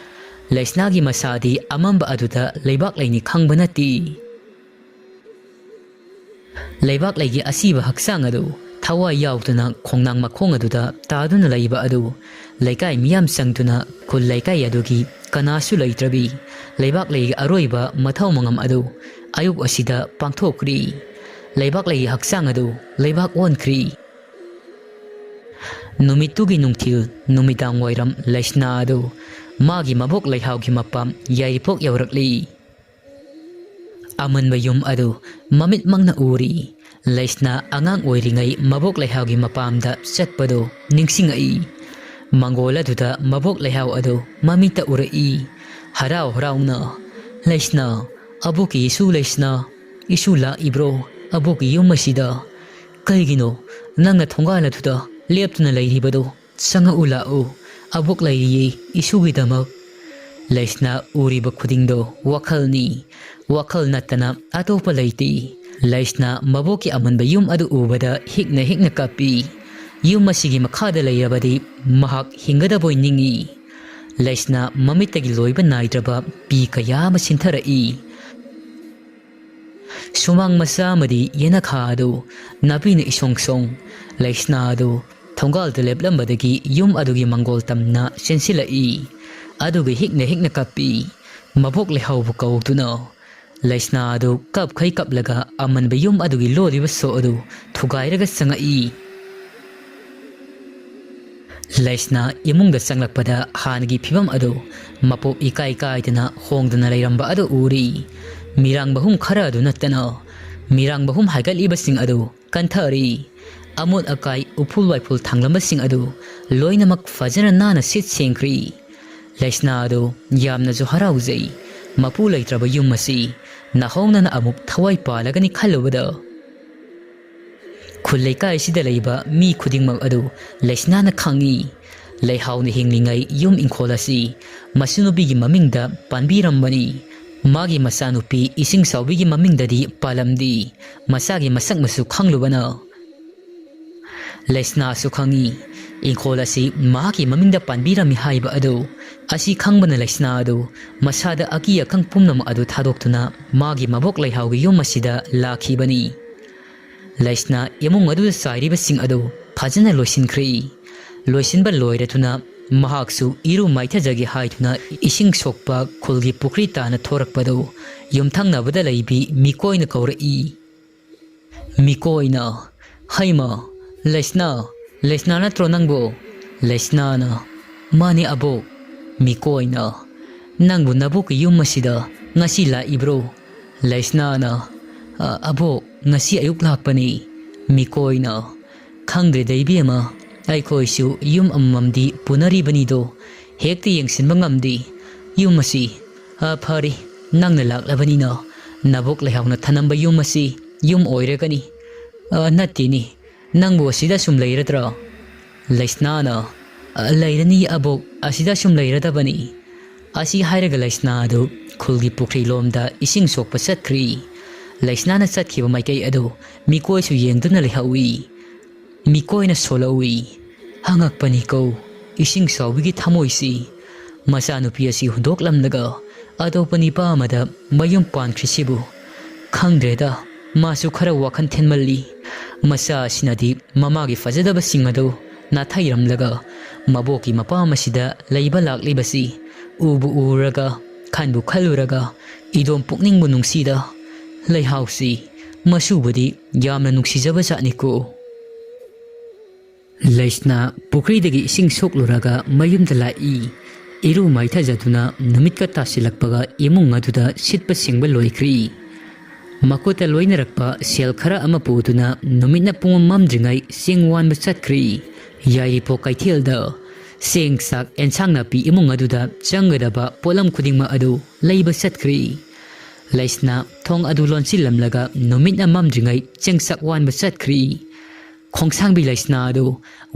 ꯂꯩꯁꯅꯥꯒꯤ ꯃꯁꯥꯗꯤ ꯑꯃꯝꯕ ꯑꯗꯨꯗ ꯂꯩꯕꯥꯛ ꯂꯩꯅꯤ ꯈꯪꯕ ꯅꯠꯇꯦ꯫ ꯂꯩꯕꯥꯛ ꯂꯩꯒꯤ ꯑꯁꯤꯕ ꯍꯛꯆꯥꯡ ꯑꯗꯨ ꯊꯋꯥꯏ ꯌꯥꯎꯗꯅ ꯈꯣꯡꯅꯥꯡ ꯃꯈꯣꯡ ꯑꯗꯨꯗ ꯇꯥꯗꯨꯅ ꯂꯩꯕ ꯑꯗꯨ ꯂꯩꯀꯥꯏ ꯃꯤꯌꯥꯝ ꯆꯪꯗꯨꯅ ꯈꯨꯜ ꯂꯩꯀꯥꯏ ꯑꯗꯨꯒꯤ ꯀꯅꯥꯁꯨ ꯂꯩꯇ꯭ꯔꯕꯤ ꯂꯩꯕꯥꯛ ꯂꯩꯒꯤ ꯑꯔꯣꯏꯕ ꯃꯊꯧ ꯃꯉꯝ ꯑꯗꯨ ꯑꯌꯨꯛ ꯑꯁꯤꯗ ꯄꯥꯡꯊꯣꯛꯈ꯭ꯔꯤ꯫ ꯂꯩꯕꯥꯛ ꯂꯩꯒꯤ ꯍꯛꯆꯥꯡ ꯑꯗꯨ ꯂꯩꯕꯥꯛ ꯑꯣꯟꯈ꯭ꯔꯤ꯫ ꯅꯨꯃꯤꯠꯇꯨꯒꯤ ꯅꯨꯡꯊꯤꯜ ꯅꯨꯃꯤꯗꯥꯡ ꯋꯥꯏꯔꯝ ꯂꯩꯁꯅꯥ ꯑꯗꯨ ꯃꯥꯒꯤ ꯃꯕꯣꯛ ꯂꯩꯍꯥꯎꯒꯤ ꯃꯄꯥꯝ ꯌꯥꯏꯔꯤꯄꯣꯛ ꯌꯧꯔꯛꯂꯤ꯫ ꯑꯃꯟꯕ ꯌꯨꯝ ꯑꯗꯨ ꯃꯃꯤꯠꯃꯛꯅ ꯎꯔꯤ꯫ ꯂꯩꯁꯅꯥ ꯑꯉꯥꯡ ꯑꯣꯏꯔꯤꯉꯩ ꯃꯕꯣꯛ ꯂꯩꯍꯥꯎꯒꯤ ꯃꯄꯥꯝꯗ ꯆꯠꯄꯗꯨ ꯅꯤꯡꯁꯤꯡꯉꯛꯏ꯫ ꯃꯪꯒꯣꯜ ꯑꯗꯨꯗ ꯃꯕꯣꯛ ꯂꯩꯍꯥꯎ ꯑꯗꯨ ꯃꯃꯤꯠꯇ ꯎꯔꯛꯏ꯫ ꯍꯔꯥꯎ ꯍꯔꯥꯎꯅ, "ꯂꯩꯁꯅꯥ, ꯑꯕꯣꯛꯀꯤ ꯏꯁꯨ ꯂꯩꯁꯅꯥ, ꯏꯁꯨ ꯂꯥꯛꯏꯕ꯭ꯔꯣ ꯑꯕꯣꯛꯀꯤ ꯌꯨꯝ ꯑꯁꯤꯗ? ꯀꯩꯒꯤꯅꯣ ꯅꯪꯅ ꯊꯣꯡꯒꯥꯜ ꯑꯗꯨꯗ ꯂꯦꯞꯇꯨꯅ ꯂꯩꯔꯤꯕꯗꯣ? ꯆꯪꯉꯛꯎ ꯂꯥꯛꯎ, ꯑꯕꯣꯛ ꯂꯩꯔꯤꯌꯦ ꯏꯁꯨꯒꯤꯗꯃꯛ꯫" ꯂꯩꯁꯅꯥ ꯎꯔꯤꯕ ꯈꯨꯗꯤꯡꯗꯣ ꯋꯥꯈꯜꯅꯤ꯫ ꯋꯥꯈꯜ ꯅꯠꯇꯅ ꯑꯇꯣꯞꯄ ꯂꯩꯇꯦ꯫ ꯂꯩꯁꯅꯥ ꯃꯕꯣꯛꯀꯤ ꯑꯃꯟꯕ ꯌꯨꯝ ꯑꯗꯨ ꯎꯕꯗ ꯍꯤꯛꯅ ꯍꯤꯛꯅ ꯀꯞꯄꯤ꯫ ꯌꯨꯝ ꯑꯁꯤꯒꯤ ꯃꯈꯥꯗ ꯂꯩꯔꯕꯗꯤ ꯃꯍꯥꯛ ꯍꯤꯡꯒꯗꯕꯣꯏ ꯅꯤꯡꯏ꯫ ꯂꯩꯁꯅꯥ ꯃꯃꯤꯠꯇꯒꯤ ꯂꯣꯏꯕ ꯅꯥꯏꯗ꯭ꯔꯕ ꯄꯤ ꯀꯌꯥ ꯑꯃ ꯁꯤꯟꯊꯔꯛꯏ꯫ ꯁꯨꯃꯥꯡ ꯃꯆꯥ ꯑꯃꯗꯤ ꯌꯦꯅꯈꯥ ꯑꯗꯨ ꯅꯥꯄꯤꯅ ꯏꯁꯣꯡ ꯁꯣꯡ꯫ ꯂꯩꯁꯅꯥ ꯑꯗꯨ ꯊꯣꯡꯒꯥꯜꯗ ꯂꯦꯞꯂꯝꯕꯗꯒꯤ ꯌꯨꯝ ꯑꯗꯨꯒꯤ ꯃꯪꯒꯣꯜ ꯇꯝꯅ ꯆꯦꯟꯁꯤꯜꯂꯛꯏ꯫ ꯑꯗꯨꯒ ꯍꯤꯛꯅ ꯍꯤꯛꯅ ꯀꯞꯄꯤ꯫ ꯃꯕꯣꯛ ꯂꯩꯍꯥꯎꯕꯨ ꯀꯧꯗꯨꯅ꯫ ꯂꯩꯁꯅꯥ ꯑꯗꯨ ꯀꯞꯈꯩ ꯀꯞꯂꯒ ꯑꯃꯟꯕ ꯌꯨꯝ ꯑꯗꯨꯒꯤ ꯂꯣꯜꯂꯤꯕ ꯁꯣ ꯑꯗꯨ ꯊꯨꯒꯥꯏꯔꯒ ꯆꯪꯉꯛꯏ꯫ ꯂꯩꯁꯅꯥ ꯏꯃꯨꯡꯗ ꯆꯪꯂꯛꯄꯗ ꯍꯥꯟꯅꯒꯤ ꯐꯤꯕꯝ ꯑꯗꯨ ꯃꯄꯣꯞ ꯏꯀꯥꯏ ꯀꯥꯏꯗꯅ ꯍꯣꯡꯗꯅ ꯂꯩꯔꯝꯕ ꯑꯗꯨ ꯎꯔꯤ꯫ ꯃꯤꯔꯥꯡ ꯃꯍꯨꯝ ꯈꯔ ꯑꯗꯨ ꯅꯠꯇꯅ ꯃꯤꯔꯥꯡ ꯃꯍꯨꯝ ꯍꯥꯏꯒꯠꯂꯤꯕꯁꯤꯡ ꯑꯗꯨ ꯀꯟꯊꯔꯤ꯫ ꯑꯃꯣꯠ ꯑꯀꯥꯏ ꯎꯐꯨꯜ ꯋꯥꯏꯐꯨꯜ ꯊꯥꯡꯂꯝꯕꯁꯤꯡ ꯑꯗꯨ ꯂꯣꯏꯅꯃꯛ ꯐꯖꯅ ꯅꯥꯟꯅ ꯁꯤꯠ ꯁꯦꯡꯈ꯭ꯔꯤ꯫ ꯂꯩꯁꯅꯥ ꯑꯗꯨ ꯌꯥꯝꯅꯁꯨ ꯍꯔꯥꯎꯖꯩ꯫ ꯃꯄꯨ ꯂꯩꯇ꯭ꯔꯕ ꯌꯨꯝ ꯑꯁꯤ ꯅꯍꯧꯅꯅ ꯑꯃꯨꯛ ꯊꯋꯥꯏ ꯄꯥꯜꯂꯒꯅꯤ ꯈꯜꯂꯨꯕꯗ꯫ ꯈꯨꯜ ꯂꯩꯀꯥꯏꯁꯤꯗ ꯂꯩꯕ ꯃꯤ ꯈꯨꯗꯤꯡꯃꯛ ꯑꯗꯨ ꯂꯩꯁꯅꯥꯅ ꯈꯪꯏ꯫ ꯂꯩꯍꯥꯎꯅ ꯍꯤꯡꯂꯤꯉꯩ ꯌꯨꯝ ꯏꯪꯈꯣꯜ ꯑꯁꯤ ꯃꯁꯨꯅꯨꯄꯤꯒꯤ ꯃꯃꯤꯡꯗ ꯄꯥꯟꯕꯤꯔꯝꯕꯅꯤ꯫ ꯃꯥꯒꯤ ꯃꯆꯥꯅꯨꯄꯤ ꯏꯁꯤꯡ ꯆꯥꯎꯕꯤꯒꯤ ꯃꯃꯤꯡꯗꯗꯤ ꯄꯥꯜꯂꯝꯗꯦ꯫ ꯃꯆꯥꯒꯤ ꯃꯁꯛ ꯃꯆꯨ ꯈꯪꯂꯨꯕꯅ꯫ ꯂꯩꯁꯅꯥꯁꯨ ꯈꯪꯏ, ꯏꯪꯈꯣꯜ ꯑꯁꯤ ꯃꯍꯥꯛꯀꯤ ꯃꯃꯤꯡꯗ ꯄꯥꯟꯕꯤꯔꯝꯃꯤ ꯍꯥꯏꯕ ꯑꯗꯨ꯫ ꯑꯁꯤ ꯈꯪꯕꯅ ꯂꯩꯁꯅꯥ ꯑꯗꯨ ꯃꯁꯥꯗ ꯑꯀꯤ ꯑꯈꯪ ꯄꯨꯝꯅꯃꯛ ꯑꯗꯨ ꯊꯥꯗꯣꯛꯇꯨꯅ ꯃꯥꯒꯤ ꯃꯕꯣꯛ ꯂꯩꯍꯥꯎꯒꯤ ꯌꯨꯝ ꯑꯁꯤꯗ ꯂꯥꯛꯈꯤꯕꯅꯤ꯫ ꯂꯩꯁꯅꯥ ꯏꯃꯨꯡ ꯑꯗꯨꯗ ꯆꯥꯏꯔꯤꯕꯁꯤꯡ ꯑꯗꯨ ꯐꯖꯅ ꯂꯣꯏꯁꯤꯟꯈ꯭ꯔꯦ꯫ ꯂꯣꯏꯁꯤꯟꯕ ꯂꯣꯏꯔꯗꯨꯅ ꯃꯍꯥꯛꯁꯨ ꯏꯔꯨ ꯃꯥꯏꯊꯖꯒꯦ ꯍꯥꯏꯗꯨꯅ ꯏꯁꯤꯡ ꯁꯣꯛꯄ ꯈꯨꯜꯒꯤ ꯄꯨꯈ꯭ꯔꯤ ꯇꯥꯅ ꯊꯣꯔꯛꯄꯗꯨ ꯌꯨꯝꯊꯪꯅꯕꯗ ꯂꯩꯕꯤ ꯃꯤꯀꯣꯏꯅ ꯀꯧꯔꯛꯏ꯫ ꯃꯤꯀꯣꯏꯅ, "ꯍꯩꯃ, ꯂꯩꯁꯅꯥ, ꯂꯩꯁꯅꯥ ꯅꯠꯇ꯭ꯔꯣ ꯅꯪꯕꯨ?" ꯂꯩꯁꯅꯥꯅ, "ꯃꯥꯅꯦ ꯑꯕꯣꯛ, ꯃꯤꯀꯣꯏꯅ, "ꯅꯪꯕꯨ ꯅꯕꯣꯛꯀꯤ ꯌꯨꯝ ꯑꯁꯤꯗ ꯉꯁꯤ ꯂꯥꯛꯏꯕ꯭ꯔꯣ?" ꯂꯩꯁꯅꯥꯅ, "ꯑ, ꯑꯕꯣꯛ, ꯉꯁꯤ ꯑꯌꯨꯛ ꯂꯥꯛꯄꯅꯤ꯫" ꯃꯤꯀꯣꯏꯅ, "ꯈꯪꯗ꯭ꯔꯦꯗ ꯏꯕꯦꯝꯃ, ꯑꯩꯈꯣꯏꯁꯨ ꯌꯨꯝ ꯑꯃꯃꯝꯗꯤ ꯄꯨꯅꯔꯤꯕꯅꯤꯗꯣ, ꯍꯦꯛꯇ ꯌꯦꯡꯁꯤꯟꯕ ꯉꯝꯗꯦ ꯌꯨꯝ ꯑꯁꯤ꯫ ꯑ, ꯐꯔꯦ, ꯅꯪꯅ ꯂꯥꯛꯂꯕꯅꯤꯅ ꯅꯕꯣꯛ ꯂꯩꯍꯥꯎꯅ ꯊꯅꯝꯕ ꯌꯨꯝ ꯑꯁꯤ ꯌꯨꯝ ꯑꯣꯏꯔꯒꯅꯤ꯫ ꯑ, ꯅꯠꯇꯦꯅꯦ, ꯅꯪꯕꯨ ꯑꯁꯤꯗ ꯁꯨꯝ ꯂꯩꯔꯗ꯭ꯔꯣ?" ꯂꯩꯁꯅꯥꯅ, "ꯑ, ꯂꯩꯔꯅꯤ ꯑꯕꯣꯛ, ꯑꯁꯤꯗ ꯁꯨꯝ ꯂꯩꯔꯗꯕꯅꯤ꯫" ꯑꯁꯤ ꯍꯥꯏꯔꯒ ꯂꯩꯁꯅꯥ ꯑꯗꯨ ꯈꯨꯜꯒꯤ ꯄꯨꯈ꯭ꯔꯤ ꯂꯣꯝꯗ ꯏꯁꯤꯡ ꯁꯣꯛꯄ ꯆꯠꯈ꯭ꯔꯤ꯫ ꯂꯩꯁꯅꯥꯅ ꯆꯠꯈꯤꯕ ꯃꯥꯏꯀꯩ ꯑꯗꯨ ꯃꯤꯀꯣꯏꯁꯨ ꯌꯦꯡꯗꯨꯅ ꯂꯩꯍꯧꯏ꯫ ꯃꯤꯀꯣꯏꯅ ꯁꯣꯜꯍꯧꯏ꯫ ꯍꯪꯉꯛꯄꯅꯤꯀꯣ, ꯏꯁꯤꯡ ꯆꯥꯎꯕꯤꯒꯤ ꯊꯃꯣꯏꯁꯤ꯫ ꯃꯆꯥꯅꯨꯄꯤ ꯑꯁꯤ ꯍꯨꯟꯗꯣꯛꯂꯝꯂꯒ ꯑꯇꯣꯞꯄ ꯅꯤꯄꯥ ꯑꯃꯗ ꯃꯌꯨꯝ ꯄꯥꯟꯈ꯭ꯔꯤꯁꯤꯕꯨ꯫ ꯈꯪꯗ꯭ꯔꯦꯗ, ꯃꯥꯁꯨ ꯈꯔ ꯋꯥꯈꯜ ꯊꯦꯟꯃꯜꯂꯤ꯫ ꯃꯆꯥ ꯑꯁꯤꯅꯗꯤ ꯃꯃꯥꯒꯤ ꯐꯖꯗꯕꯁꯤꯡ ꯑꯗꯨ ꯅꯥꯊꯩꯔꯝꯂꯒ ꯃꯕꯣꯛꯀꯤ ꯃꯄꯥꯝ ꯑꯁꯤꯗ ꯂꯩꯕ ꯂꯥꯛꯂꯤꯕꯁꯤ ꯎꯕꯨ ꯎꯔꯒ, ꯈꯟꯕꯨ ꯈꯜꯂꯨꯔꯒ ꯏꯗꯣꯝ ꯄꯨꯛꯅꯤꯡꯕꯨ ꯅꯨꯡꯁꯤꯗ꯫ ꯂꯩꯍꯥꯎꯁꯤ ꯃꯁꯨꯕꯨꯗꯤ ꯌꯥꯝꯅ ꯅꯨꯡꯁꯤꯖꯕ ꯖꯥꯠꯅꯤꯀꯣ꯫ ꯂꯩꯁꯅꯥ ꯄꯨꯈ꯭ꯔꯤꯗꯒꯤ ꯏꯁꯤꯡ ꯁꯣꯛꯂꯨꯔꯒ ꯃꯌꯨꯝꯗ ꯂꯥꯛꯏ꯫ ꯏꯔꯨ ꯃꯥꯏꯊꯖꯗꯨꯅ ꯅꯨꯃꯤꯠꯀ ꯇꯥꯁꯤꯜꯂꯛꯄꯒ ꯏꯃꯨꯡ ꯑꯗꯨꯗ ꯁꯤꯠꯄ ꯁꯦꯡꯕ ꯂꯣꯏꯈ꯭ꯔꯤ꯫ ꯃꯈꯨꯠꯇ ꯂꯣꯏꯅꯔꯛꯄ ꯁꯦꯜ ꯈꯔ ꯑꯃ ꯄꯨꯗꯨꯅ ꯅꯨꯃꯤꯠꯅ ꯄꯨꯡꯃꯝ ꯃꯝꯗ꯭ꯔꯤꯉꯩ ꯆꯦꯡ ꯋꯥꯟꯕ ꯆꯠꯈ꯭ꯔꯤ꯫ ꯌꯥꯏꯔꯤꯄꯣꯛ ꯀꯩꯊꯦꯜꯗ ꯆꯦꯡ, ꯆꯥꯛ, ꯑꯦꯟꯁꯥꯡ ꯅꯥꯄꯤ ꯏꯃꯨꯡ ꯑꯗꯨꯗ ꯆꯪꯒꯗꯕ ꯄꯣꯠꯂꯝ ꯈꯨꯗꯤꯡꯃꯛ ꯑꯗꯨ ꯂꯩꯕ ꯆꯠꯈ꯭ꯔꯤ꯫ ꯂꯩꯁꯅꯥ ꯊꯣꯡ ꯑꯗꯨ ꯂꯣꯟꯁꯤꯜꯂꯝꯂꯒ ꯅꯨꯃꯤꯠꯅ ꯃꯝꯗ꯭ꯔꯤꯉꯩ ꯆꯦꯡ, ꯆꯥꯛ ꯋꯥꯟꯕ ꯆꯠꯈ꯭ꯔꯤ꯫ ꯈꯣꯡꯁꯥꯡꯕꯤ ꯂꯩꯁꯅꯥ ꯑꯗꯨ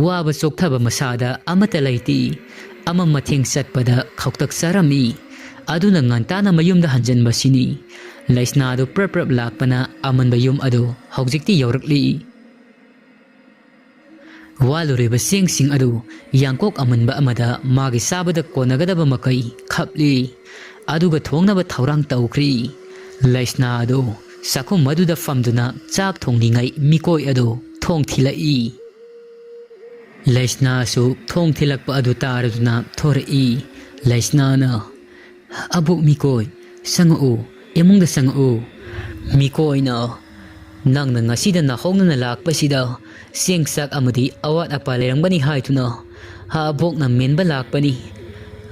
ꯋꯥꯕ ꯆꯣꯛꯊꯕ ꯃꯁꯥꯗ ꯑꯃꯠꯇ ꯂꯩꯇꯦ꯫ ꯑꯃꯝ ꯑꯊꯦꯡ ꯆꯠꯄꯗ ꯈꯧꯇꯛ ꯆꯥꯔꯝꯃꯤ꯫ ꯑꯗꯨꯅ ꯉꯟꯇꯥꯅ ꯃꯌꯨꯝꯗ ꯍꯟꯖꯤꯟꯕꯁꯤꯅꯤ꯫ ꯂꯩꯁꯅꯥ ꯑꯗꯨ ꯄ꯭ꯔꯞ ꯄ꯭ꯔꯞ ꯂꯥꯛꯄꯅ ꯑꯃꯟꯕ ꯌꯨꯝ ꯑꯗꯨ ꯍꯧꯖꯤꯛꯇꯤ ꯌꯧꯔꯛꯂꯤ꯫ ꯋꯥꯜꯂꯨꯔꯤꯕ ꯆꯦꯡꯁꯤꯡ ꯑꯗꯨ ꯌꯥꯡꯀꯣꯛ ꯑꯃꯟꯕ ꯑꯃꯗ ꯃꯥꯒꯤ ꯆꯥꯕꯗ ꯀꯣꯟꯅꯒꯗꯕ ꯃꯈꯩ ꯈꯞꯂꯤ꯫ ꯑꯗꯨꯒ ꯊꯣꯡꯅꯕ ꯊꯧꯔꯥꯡ ꯇꯧꯈ꯭ꯔꯤ꯫ ꯂꯩꯁꯅꯥ ꯑꯗꯨ ꯆꯥꯛꯈꯨꯝ ꯑꯗꯨꯗ ꯐꯝꯗꯨꯅ ꯆꯥꯛ ꯊꯣꯡꯂꯤꯉꯩ ꯃꯤꯀꯣꯏ ꯑꯗꯨ ꯊꯣꯡ ꯊꯤꯜꯂꯛꯏ꯫ ꯂꯩꯁꯅꯥꯁꯨ ꯊꯣꯡ ꯊꯤꯜꯂꯛꯄ ꯑꯗꯨ ꯇꯥꯔꯗꯨꯅ ꯊꯣꯔꯛꯏ꯫ ꯂꯩꯁꯅꯥꯅ, "ꯑꯕꯣꯛ ꯃꯤꯀꯣꯏ, ꯆꯪꯉꯛꯎ, ꯏꯃꯨꯡꯗ ꯆꯪꯉꯛꯎ꯫" ꯃꯤꯀꯣꯏꯅ, "ꯅꯪꯅ ꯉꯁꯤꯗ ꯅꯥꯍꯧꯅꯅ ꯂꯥꯛꯄꯁꯤꯗ ꯆꯦꯡ ꯆꯥꯛ ꯑꯃꯗꯤ ꯑꯋꯥꯠ ꯑꯄꯥ ꯂꯩꯔꯝꯒꯅꯤ ꯍꯥꯏꯗꯨꯅ ꯑꯕꯣꯛꯅ ꯃꯦꯟꯕ ꯂꯥꯛꯄꯅꯤ꯫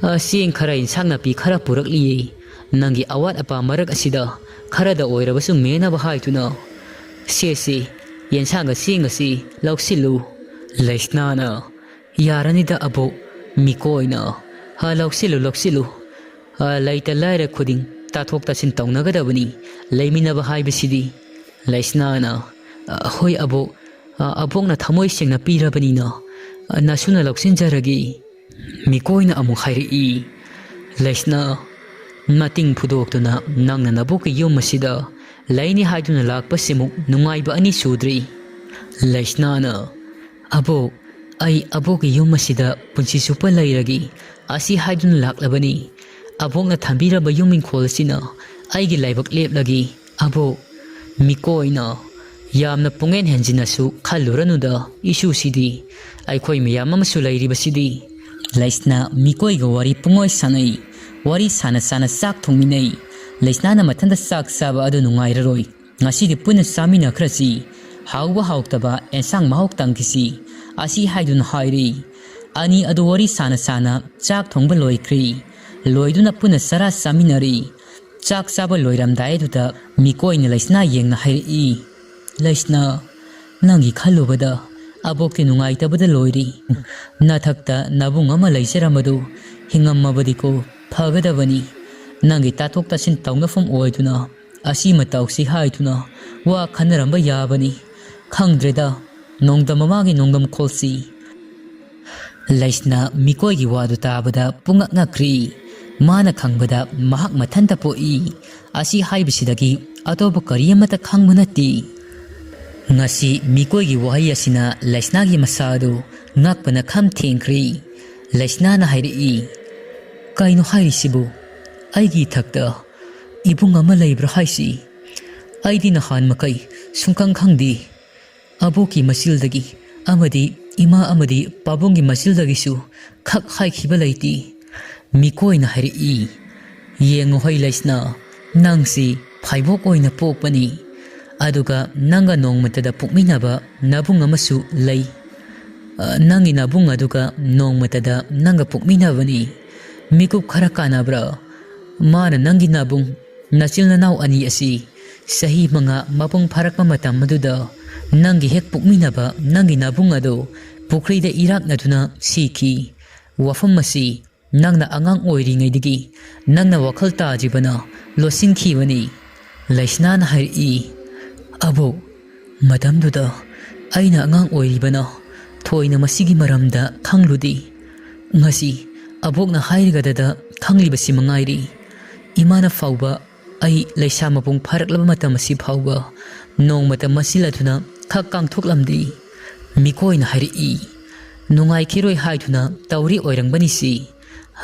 ꯑ, ꯆꯦꯡ ꯈꯔ, ꯏꯟꯁꯥꯡ ꯅꯥꯄꯤ ꯈꯔ ꯄꯨꯔꯛꯂꯤꯌꯦ꯫ ꯅꯪꯒꯤ ꯑꯋꯥꯠ ꯑꯄꯥ ꯃꯔꯛ ꯑꯁꯤꯗ ꯈꯔꯗ ꯑꯣꯏꯔꯕꯁꯨ ꯃꯦꯟꯅꯕ ꯍꯥꯏꯗꯨꯅ꯫ ꯁꯦ, ꯁꯦ, ꯌꯦꯟꯁꯥꯡꯒ ꯆꯦꯡꯒꯁꯤ ꯂꯧꯁꯤꯜꯂꯨ꯫ ꯂꯩꯁꯅꯥꯅ, "ꯌꯥꯔꯅꯤꯗ ꯑꯕꯣꯛ, ꯃꯤꯀꯣꯏꯅ꯫ ꯍꯥ, ꯂꯧꯁꯤꯜꯂꯨ, ꯂꯧꯁꯤꯜꯂꯨ꯫ ꯍꯥ, ꯂꯩꯇ ꯂꯥꯏꯔ ꯈꯨꯗꯤꯡ ꯇꯥꯊꯣꯛ ꯇꯥꯁꯤꯟ ꯇꯧꯅꯒꯗꯕꯅꯤ, ꯂꯩꯃꯤꯟꯅꯕ ꯍꯥꯏꯕꯁꯤꯗꯤ"꯫ ꯂꯩꯁꯅꯥꯅ, "ꯑ, ꯍꯣꯏ ꯑꯕꯣꯛ, ꯑ, ꯑꯕꯣꯛꯅ ꯊꯃꯣꯏ ꯁꯦꯡꯅ ꯄꯤꯔꯕꯅꯤꯅ, ꯑ, ꯅꯁꯨꯅ ꯂꯧꯁꯤꯟꯖꯔꯒꯦ"꯫ ꯃꯤꯀꯣꯏꯅ ꯑꯃꯨꯛ ꯍꯥꯏꯔꯛꯏ, "ꯂꯩꯁꯅꯥ, ꯃꯇꯤꯡ ꯐꯨꯗꯣꯛꯇꯨꯅ ꯅꯪꯅ ꯅꯕꯣꯛꯀꯤ ꯌꯨꯝ ꯑꯁꯤꯗ ꯂꯩꯅꯤ ꯍꯥꯏꯗꯨꯅ ꯂꯥꯛꯄꯁꯤꯃꯨꯛ ꯅꯨꯡꯉꯥꯏꯕ ꯑꯅꯤ ꯁꯨꯗ꯭ꯔꯤ"꯫ ꯂꯩꯁꯅꯥꯅ, "ꯑꯕꯣꯛ, ꯑꯩ ꯑꯕꯣꯛꯀꯤ ꯌꯨꯝ ꯑꯁꯤꯗ ꯄꯨꯟꯁꯤ ꯆꯨꯞꯄ ꯂꯩꯔꯒꯦ ꯑꯁꯤ ꯍꯥꯏꯗꯨꯅ ꯂꯥꯛꯂꯕꯅꯤ꯫ ꯑꯕꯣꯛꯅ ꯊꯝꯕꯤꯔꯕ ꯌꯨꯝ ꯏꯪꯈꯣꯜ ꯑꯁꯤꯅ ꯑꯩꯒꯤ ꯂꯥꯏꯕꯛ ꯂꯦꯞꯂꯒꯦ꯫ ꯑꯕꯣꯛ"꯫ ꯃꯤꯀꯣꯏꯅ, "ꯌꯥꯝꯅ ꯄꯨꯡꯍꯦꯟ ꯍꯦꯟꯖꯤꯟꯅꯁꯨ ꯈꯜꯂꯨꯔꯅꯨꯗ, ꯏꯁꯨꯁꯤꯗꯤ꯫ ꯑꯩꯈꯣꯏ ꯃꯌꯥꯝ ꯑꯃꯁꯨ ꯂꯩꯔꯤꯕꯁꯤꯗꯤ"꯫ ꯂꯩꯁꯅꯥ ꯃꯤꯀꯣꯏꯒ ꯋꯥꯔꯤ ꯄꯨꯡꯑꯣꯏ ꯁꯥꯟꯅꯩ꯫ ꯋꯥꯔꯤ ꯁꯥꯟꯅ ꯁꯥꯟꯅ ꯆꯥꯛ ꯊꯣꯡꯃꯤꯟꯅꯩ꯫ ꯂꯩꯁꯅꯥꯅ ꯃꯊꯟꯇ ꯆꯥꯛ ꯆꯥꯕ ꯑꯗꯨ ꯅꯨꯡꯉꯥꯏꯔꯔꯣꯏ꯫ ꯉꯁꯤꯗꯤ ꯄꯨꯟꯅ ꯆꯥꯃꯤꯟꯅꯈ꯭ꯔꯁꯤ꯫ ꯍꯥꯎꯕ ꯍꯥꯎꯇꯕ ꯑꯦꯟꯁꯥꯡ ꯃꯍꯥꯎ ꯇꯪꯈꯤꯁꯤ꯫ ꯑꯁꯤ ꯍꯥꯏꯗꯨꯅ ꯍꯥꯏꯔꯤ꯫ ꯑꯅꯤ ꯑꯗꯨ ꯋꯥꯔꯤ ꯁꯥꯅ ꯁꯥꯅ ꯆꯥꯛ ꯊꯣꯡꯕ ꯂꯣꯏꯈ꯭ꯔꯦ꯫ ꯂꯣꯏꯗꯨꯅ ꯄꯨꯟꯅ ꯆꯔꯥ ꯆꯥꯃꯤꯟꯅꯔꯦ꯫ ꯆꯥꯛ ꯆꯥꯕ ꯂꯣꯏꯔꯝꯗꯥꯏꯗꯨꯗ ꯃꯤꯀꯣꯏꯅ ꯂꯩꯁꯅꯥ ꯌꯦꯡꯅ ꯍꯥꯏꯔꯛꯏ, "ꯂꯩꯁꯅꯥ, ꯅꯪꯒꯤ ꯈꯜꯂꯨꯕꯗ ꯑꯕꯣꯛꯇꯤ ꯅꯨꯡꯉꯥꯏꯇꯕꯗ ꯂꯣꯏꯔꯤ꯫ ꯅꯊꯛꯇ ꯅꯕꯨꯡ ꯑꯃ ꯂꯩꯖꯔꯝꯕꯗꯨ ꯍꯤꯡꯉꯝꯃꯕꯗꯤꯀꯣ ꯐꯒꯗꯕꯅꯤ꯫ ꯅꯪꯒꯤ ꯇꯥꯊꯣꯛ ꯇꯥꯁꯤꯟ ꯇꯧꯅꯐꯝ ꯑꯣꯏꯗꯨꯅ ꯑꯁꯤ ꯃꯇꯧꯁꯤ ꯍꯥꯏꯗꯨꯅ ꯋꯥ ꯈꯟꯅꯔꯝꯕ ꯌꯥꯕꯅꯤ꯫ ꯈꯪꯗ꯭ꯔꯦꯗ, ꯅꯣꯡꯗꯝ ꯃꯃꯥꯒꯤ ꯅꯣꯡꯗꯝ ꯈꯣꯜꯁꯤ"꯫ ꯂꯩꯁꯅꯥ ꯃꯤꯀꯣꯏꯒꯤ ꯋꯥꯗꯨ ꯇꯥꯕꯗ ꯄꯨꯡꯉꯛ ꯉꯛꯈ꯭ꯔꯤ꯫ ꯃꯥꯅ ꯈꯪꯕꯗ ꯃꯍꯥꯛ ꯃꯊꯟꯇ ꯄꯣꯛꯏ꯫ ꯑꯁꯤ ꯍꯥꯏꯕꯁꯤꯗꯒꯤ ꯑꯇꯣꯞꯄ ꯀꯔꯤ ꯑꯃꯠꯇ ꯈꯪꯕ ꯅꯠꯇꯦ꯫ ꯉꯁꯤ ꯃꯤꯀꯣꯏꯒꯤ ꯋꯥꯍꯩ ꯑꯁꯤꯅ ꯂꯩꯁꯅꯥꯒꯤ ꯃꯁꯥ ꯑꯗꯨ ꯉꯛꯄꯅ ꯈꯝ ꯊꯦꯡꯈ꯭ꯔꯦ꯫ ꯂꯩꯁꯅꯥꯅ ꯍꯥꯏꯔꯛꯏ, "ꯀꯩꯅꯣ ꯍꯥꯏꯔꯤꯁꯤꯕꯨ? ꯑꯩꯒꯤ ꯏꯊꯛꯇ ꯏꯕꯨꯡ ꯑꯃ ꯂꯩꯕ꯭ꯔꯥ ꯍꯥꯏꯁꯤ? ꯑꯩꯗꯤ ꯅꯍꯥꯟ ꯃꯈꯩ ꯁꯨꯡꯈꯪ ꯈꯪꯗꯦ꯫ ꯑꯕꯣꯛꯀꯤ ꯃꯆꯤꯜꯗꯒꯤ ꯑꯃꯗꯤ ꯏꯃꯥ ꯑꯃꯗꯤ ꯄꯥꯕꯨꯡꯒꯤ ꯃꯆꯤꯜꯗꯒꯤꯁꯨ ꯈꯛ ꯍꯥꯏꯈꯤꯕ ꯂꯩꯇꯦ"꯫ ꯃꯤꯀꯣꯏꯅ ꯍꯥꯏꯔꯛꯏ, "ꯌꯦꯡꯉꯨ ꯍꯩ ꯂꯩꯁꯅꯥ, ꯅꯪꯁꯤ ꯐꯥꯏꯕꯣꯛ ꯑꯣꯏꯅ ꯄꯣꯛꯄꯅꯤ꯫ ꯑꯗꯨꯒ ꯅꯪꯒ ꯅꯣꯡꯃꯇꯗ ꯄꯣꯛꯃꯤꯟꯅꯕ ꯅꯕꯨꯡ ꯑꯃꯁꯨ ꯂꯩ꯫ ꯑ, ꯅꯪꯒꯤ ꯅꯕꯨꯡ ꯑꯗꯨꯒ ꯅꯣꯡꯃꯇꯗ ꯅꯪꯒ ꯄꯣꯛꯃꯤꯟꯅꯕꯅꯤ꯫ ꯃꯤꯀꯨꯞ ꯈꯔ ꯀꯥꯟꯅꯕ꯭ꯔꯥ? ꯃꯥꯅ ꯅꯪꯒꯤ ꯅꯥꯕꯨꯡ, ꯅꯆꯤꯜ ꯅꯅꯥꯎ ꯑꯅꯤ ꯑꯁꯤ ꯆꯍꯤ ꯃꯉꯥ ꯃꯄꯨꯡ ꯐꯥꯔꯛꯄ ꯃꯇꯝ ꯑꯗꯨꯗ ꯅꯪꯒꯤ ꯍꯦꯛ ꯄꯣꯛꯃꯤꯟꯅꯕ ꯅꯪꯒꯤ ꯅꯥꯕꯨꯡ ꯑꯗꯨ ꯄꯨꯈ꯭ꯔꯤꯗ ꯏꯔꯥꯛꯅꯗꯨꯅ ꯁꯤꯈꯤ꯫ ꯋꯥꯐꯝ ꯑꯁꯤ ꯅꯪꯅ ꯑꯉꯥꯡ ꯑꯣꯏꯔꯤꯉꯩꯗꯒꯤ ꯅꯪꯅ ꯋꯥꯈꯜ ꯇꯥꯗ꯭ꯔꯤꯕꯅ ꯂꯣꯠꯁꯤꯟꯈꯤꯕꯅꯤ꯫ ꯂꯩꯁꯅꯥꯅ ꯍꯥꯏꯔꯛꯏ, "ꯑꯕꯣꯛ, ꯃꯇꯝꯗꯨꯗ ꯑꯩꯅ ꯑꯉꯥꯡ ꯑꯣꯏꯔꯤꯕꯅ ꯊꯣꯏꯅ ꯃꯁꯤꯒꯤ ꯃꯔꯝꯗ ꯈꯪꯂꯨꯗꯦ꯫ ꯉꯁꯤ ꯑꯕꯣꯛꯅ ꯍꯥꯏꯔꯒꯗꯗ ꯈꯪꯂꯤꯕꯁꯤ ꯃꯉꯥꯏꯔꯤ꯫ ꯏꯃꯥꯅ ꯐꯥꯎꯕ ꯑꯩ ꯂꯩꯁꯥ ꯃꯄꯨꯡ ꯐꯥꯔꯛꯂꯕ ꯃꯇꯝ ꯑꯁꯤ ꯐꯥꯎꯕ ꯅꯣꯡꯃꯇ ꯃꯁꯤꯜꯂꯗꯨꯅ ꯈꯛ ꯀꯥꯡꯊꯣꯛꯂꯝꯗꯦ꯫ ꯃꯤꯀꯣꯏꯅ ꯍꯥꯏꯔꯛꯏ, ꯅꯨꯡꯉꯥꯏꯈꯤꯔꯣꯏ ꯍꯥꯏꯗꯨꯅ ꯇꯧꯔꯤ ꯑꯣꯏꯔꯝꯒꯅꯤ ꯁꯤ꯫